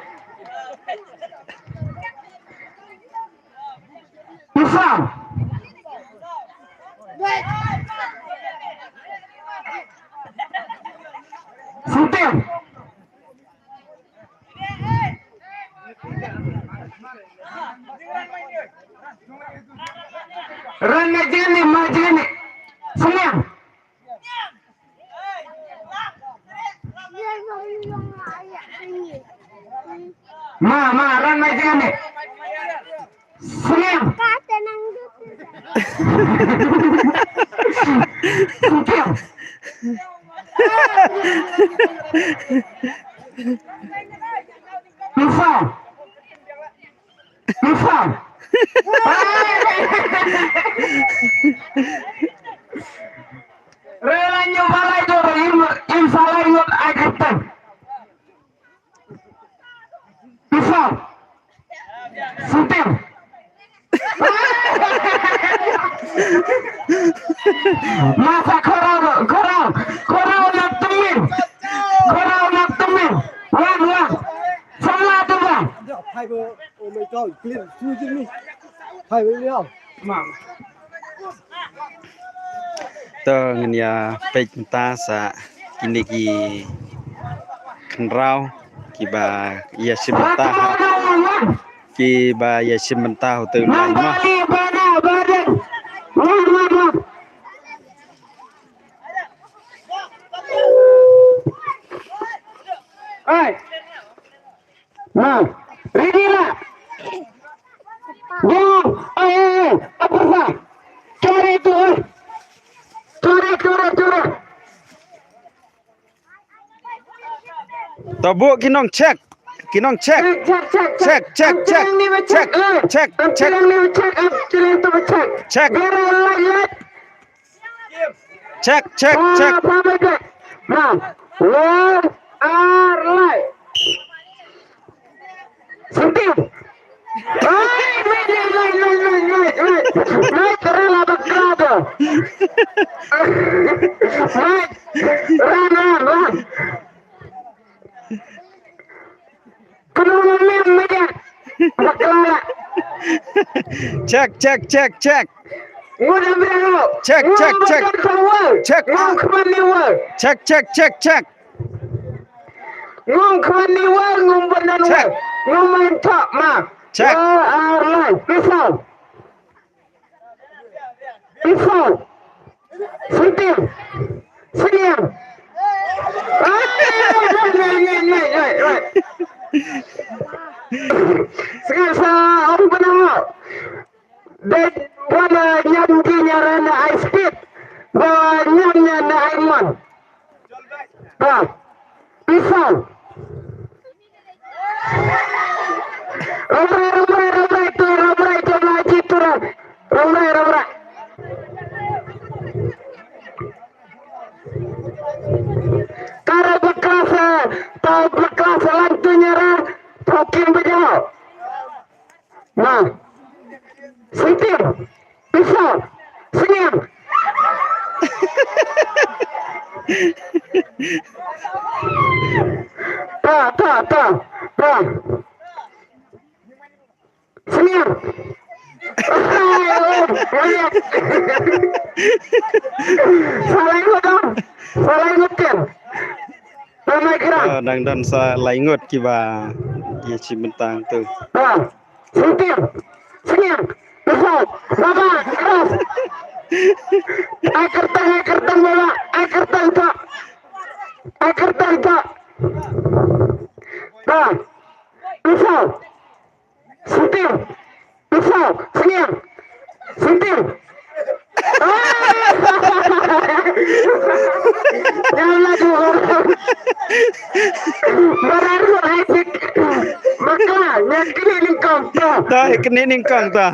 Islam. Singkir. Ran na jingni, ma jingni. Singkir. Ma, ma, ran mai jingni. Sngem. Sngem. Pisa. Pisa. Rela nyu balai do im, im salai ngut ai keten. Pisa. Sutim. Masa khorau, khorau, khorau na temin. Khorau na temin. Wan, wan. Samla tu wan. To ngin ïa peit mynta sa kine ki khynraw kiba ïa shim bynta ha, kiba ïa shim bynta ha uto u lain mo. Hey. Nah, ready lah. Go. Eh, eh, eh, apa sah? Cari tu, eh. Cari, cari, cari. To buh ki nong check. Ki nong check. Check, check, check, check. Check, check, check. Check, check, check. Check. Check, check, check. Wan, ar, lai. Sentiu. Ai, wait, wait, wait. Wait, rela bakla tu. Wait, ran, ran, ran. Kena ngomong meja. Bakla. Check, check, check, check. Ngomong berang. Check, check, check. Check. Ngomong khmani wal. Check, check, check, check. Ngom khwan ni wal, ngom ban nan wal. Check. Ngom main thok ma. Check. Wa, ah, lai. Pisau. Pisau. Sentiu. Seniang. Ai, ai, ai, ai, ai, ai. Sengaja, abu benang. Dei ba na ñiam ki ñiaran na ai speed, ba ñiam ña na ai mon. Ba. Pisau. Romrai, romrai, romrai, tu, romrai, tu, na ji, tu, rom-, romrai, romrai. Tara bakla sa, ta bakla sa lang tu ñiaran, Na. Sngewthuh. Pisa. Sngewthuh. Ta, ta, ta, ta. Sngewthuh. Sa lai ngut dong. Sa lai ngut ken. Tama kira. Ah, dang don sa lai ngut kiba ïa shi bynta tu. Ah. Sngewthuh. Sngewthuh. Pisa. Baba. Keras. Ai kyrteng, ai kyrteng baba. Ai kyrteng ta. Ai kyrteng ta. Ta. Pisa. Sngewthuh. Pisa. Sngewthuh. Sngewthuh. Ah! Ïa la ju. Barar lut ai sik. Bakla, ïa kine nyngkong ta. Ta, ïa kine nyngkong ta.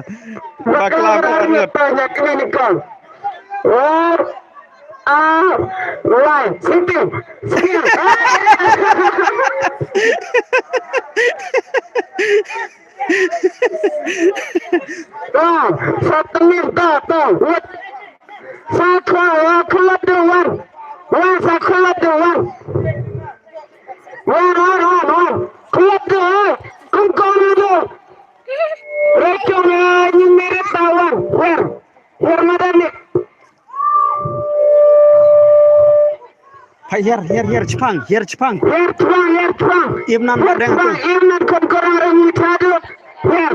Bakla, bakla barar lut ta, ïa kine nyngkong. Oh. Ah, lai, siti, siti. Ah, sa tengir ta, ta, wet. Sa kho, wa kho la de wan. Wa sa kho la de wan. Wan, wan, wan, wan. Kho la de, wan. Kum kong la de. Rekong, ah, ni mere ta wan. Wer. Wer madam ni. Hai, hiar, hiar, hiar, chpang, hiar, chpang. Hiar, chpang, hiar, chpang. Im nan hiar, deng chpang, tu. Im nan kon korang reng mucha tu. Hiar.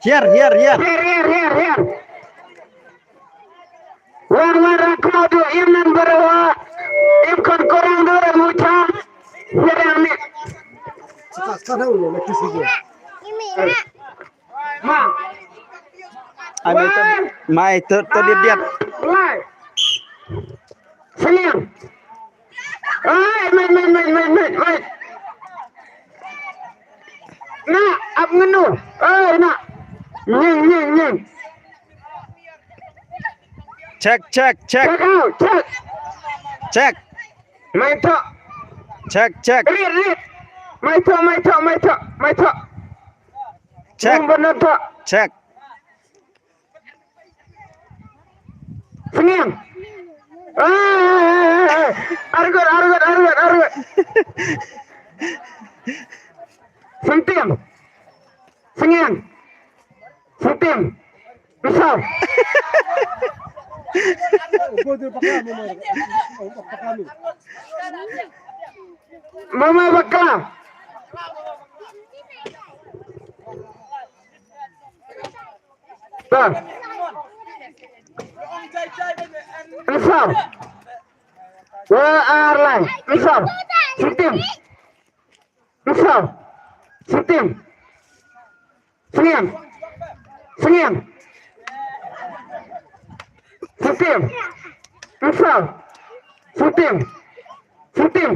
Hiar, hiar, hiar. Hiar, hiar, hiar, hiar. Wan, wan, rang kau tu. Im nan berawa. Im kon korang tu reng mucha. Hiar yang ni. Ma. Ai, mai to, mai to, to diat, diat. Lai. Sniang. Ai, mai, mai, mai, mai, mai, mai. Na, ap ngenu. Ai, na. Nying, nying, nying. Check, check, check. Check out, check. Check. Mai to. Check, check. Rit, rit. Mai to, mai to, mai to, mai to. Check. Bum bana to. Check. Sniang. Ah, ah, ah, ah. Argut, argut, argut, argut. Sentiang. Sniang. Sentiang. Misal. Mama bakla. Ba. Misal. Wa arlang. Misal. Sentiang. Misal. Sentiang. Sniang. Sniang. Sentiang. Misal. Sentiang. Sentiang.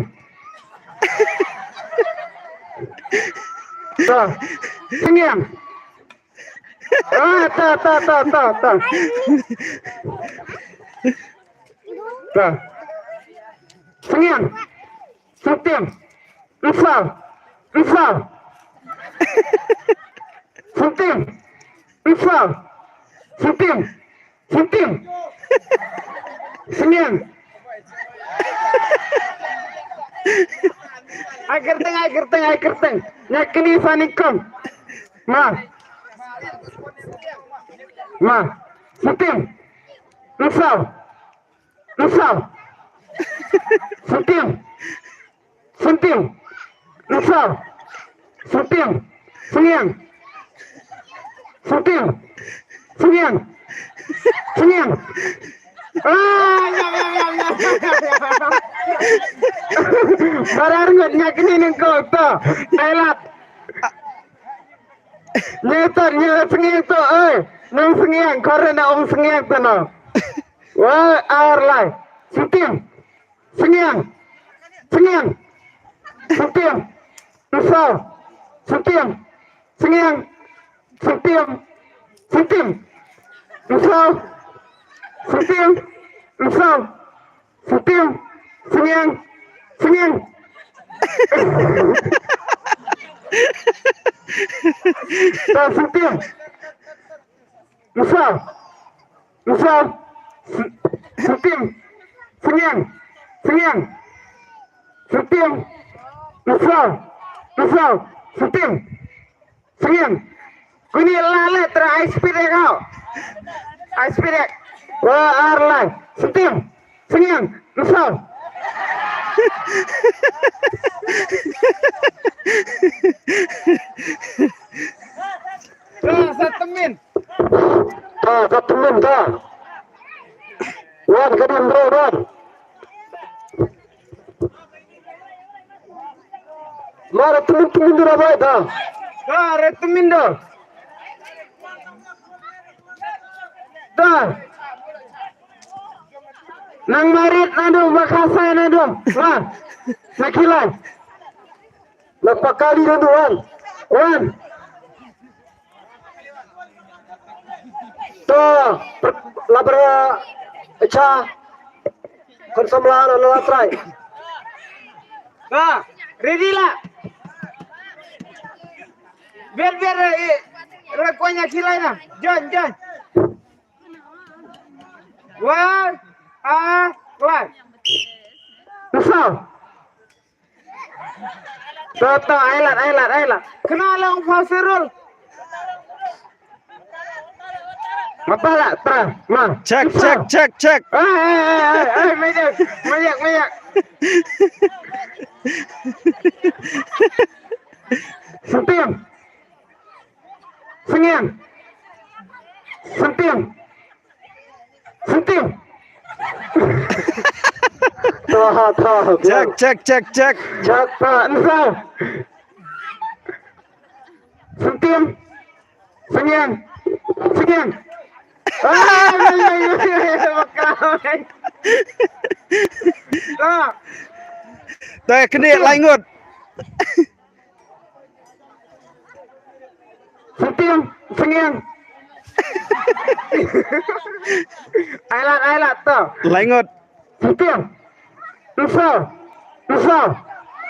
Ta. Sniang. Ah, ta, ta, ta, ta, ta. Ta. Sniang. Sentiang. Misal. Misal. Sentiang. Misal. Sentiang. Sentiang. Sniang. Ai kyrteng, ai kyrteng, ai kyrteng. Nya kini sa nyngkong. Ma. Ma. Sentiang. Misal. Misal. Sentiang. Sentiang. Misal. Sentiang. Sniang. Sentiang. Sniang. Sniang. Ah, nyam, nyam, nyam, nyam. Barar ngut nya kini nyngkong to. Ai lad. Nya to, nya Sniang to, oi. Nang Sniang, kore na ong Sniang to no. Wa, ar lai. Sentiang. Sniang. Sniang. Sentiang. Misal. Sentiang. Sniang. Sentiang. Sentiang. Misal. Sentiang. Misal. Sentiang. Sniang. Sniang. Ta, Syntiang. Nasa. Nasa. Sy-, Syntiang. Syngiang. Syngiang. Syntiang. Nasa. Nasa. Syntiang. Syngiang. Kuni la le tra ai speed ek hau. Ai speed ek. Wa ar lai. Syntiang. Syngiang. Nasa. Sa, sa tymmen. Ta, sa tymmen ta. Wan ka dim bro, wan. Mara tymmen tymmen dura bai ta. Ka re tymmen do. Ta. Nang marit nado, makasai nado. Ma. Nakilai. Na pakali na duan. Wan. To, per-, labra cha. Kon samla na la trai. Ba, ready la. Ber, ber, eh, ra konya kilai na. Join, join. One, ah, one. Nasa. To, to, ai lad, ai lad, ai lad. Kena long pasirul. Mapa la, tra, ma. Check, check, check, check. Ai, ai, ai, ai, ai, mejak, mejak, mejak. Syntiang. Syngiang. Syntiang. Syntiang. Tah, tah, check, check, check, check. Check, tah, nasa. Syntiang. Syngiang. Syngiang. Ah, ai, ai, ai, ai, ai, bakal. Tah. Tah, kena lai ngut. Syntiang, Syngiang. Ai lad, ai lad, to. Lai ngut. Syntiang. Nasa. Nasa.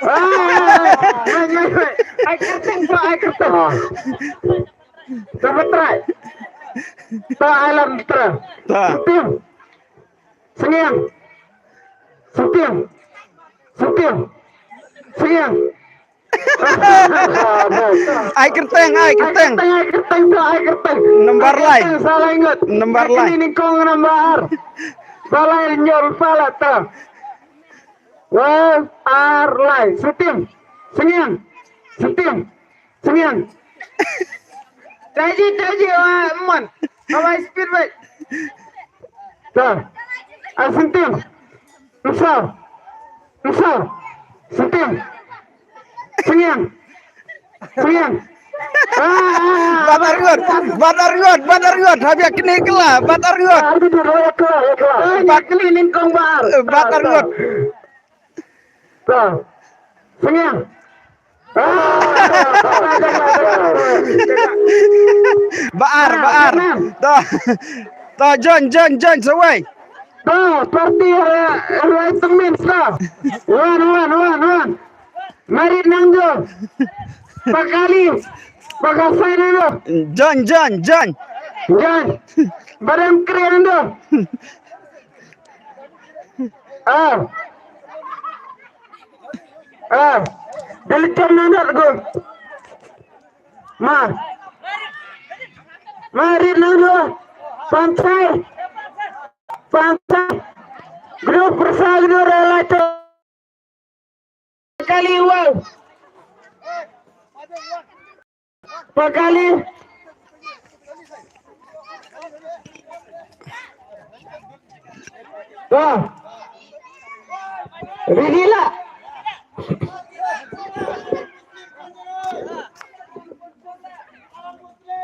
Ah, ai, ai, ai. Ai kyrteng, to, ai kyrteng. Ah. To, ba trai. To, ai lad trai. To. Syntiang. Syngiang. Syntiang. Syntiang. Syngiang. Ai kyrteng, ai kyrteng. Ai kyrteng, ai kyrteng, ai kyrteng. Nambar lai. Ai kyrteng, sa lai ngut. Nambar lai. Ai kyrteng nyngkong nambar ar. Sa lai nyor sa lai ta. Wa ar lai. Syntiang. Syngiang. Syntiang. Syngiang. Taji, taji, wa mon. Kawai speed bike. Ta. Ai Syntiang. Nasa. Nasa. Syntiang. Syngiang. Syngiang. Ah, ah, ah. Batar ngut, batar ngut, batar ngut. Habia kini kela, batar ngut. Ah, itu dulu ya kela, ya kela. Ah, bat kini ningkong bar. Eh, batar ngut. Ta. Syngiang. Ba ar, ba ar. To. To, join, join, join, sawai. To, parti, eh, right to min, to. Wan, wan, wan, wan. Marit nang do. Pakali. Pakasai nang do. Join, join, join. Join. Badam kre nang do. Ah. Ah. Dalitom nang do go. Ma. Marit nang do. Pansai. Pansai. Group persa group relato. Pakali, wow. Pakali. Wah. Rigila.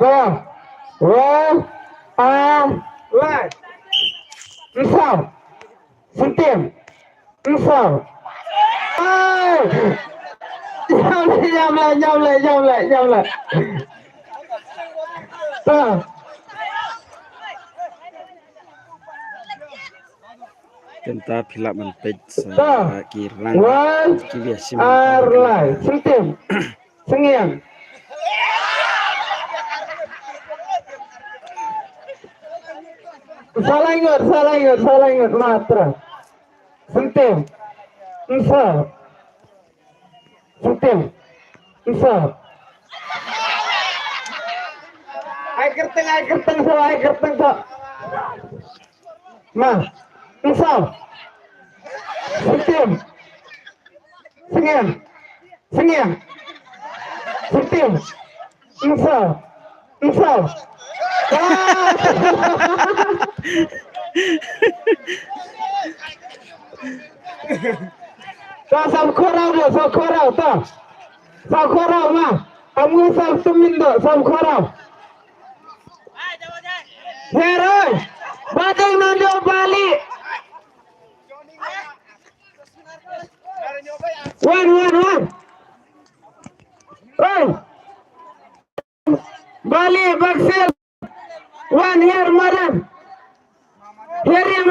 Wah. Wah. Ah. Wah. Nsau. Syntiang. Nsau. Ai. Nyam le, nyam le, nyam le, nyam le, nyam le. Ta. Tenta philap man pej sa. Ta. Ki rang. Wan. Ki biasa. Ar lai. Syntiang. Sngewsih. Sa lai ngut, sa lai ngut, sa lai ngut, matra. Sngewsih. Nsa. Sngewsih. Nsa. Ai kyrteng, ai kyrteng sa, ai kyrteng sa. Ma. Nsa. Sngewsih. Sngewsih. Sngewsih. Sngewsih. Nsa. Nsa. Ah! Ta sab khorau do, sab khorau ta. Sab khorau ma. Amu sab tumin do, sab khorau. Heroi. Badeng nando bali. Wan, wan, wan. Oi. Bali baksil. Wan hiar madan.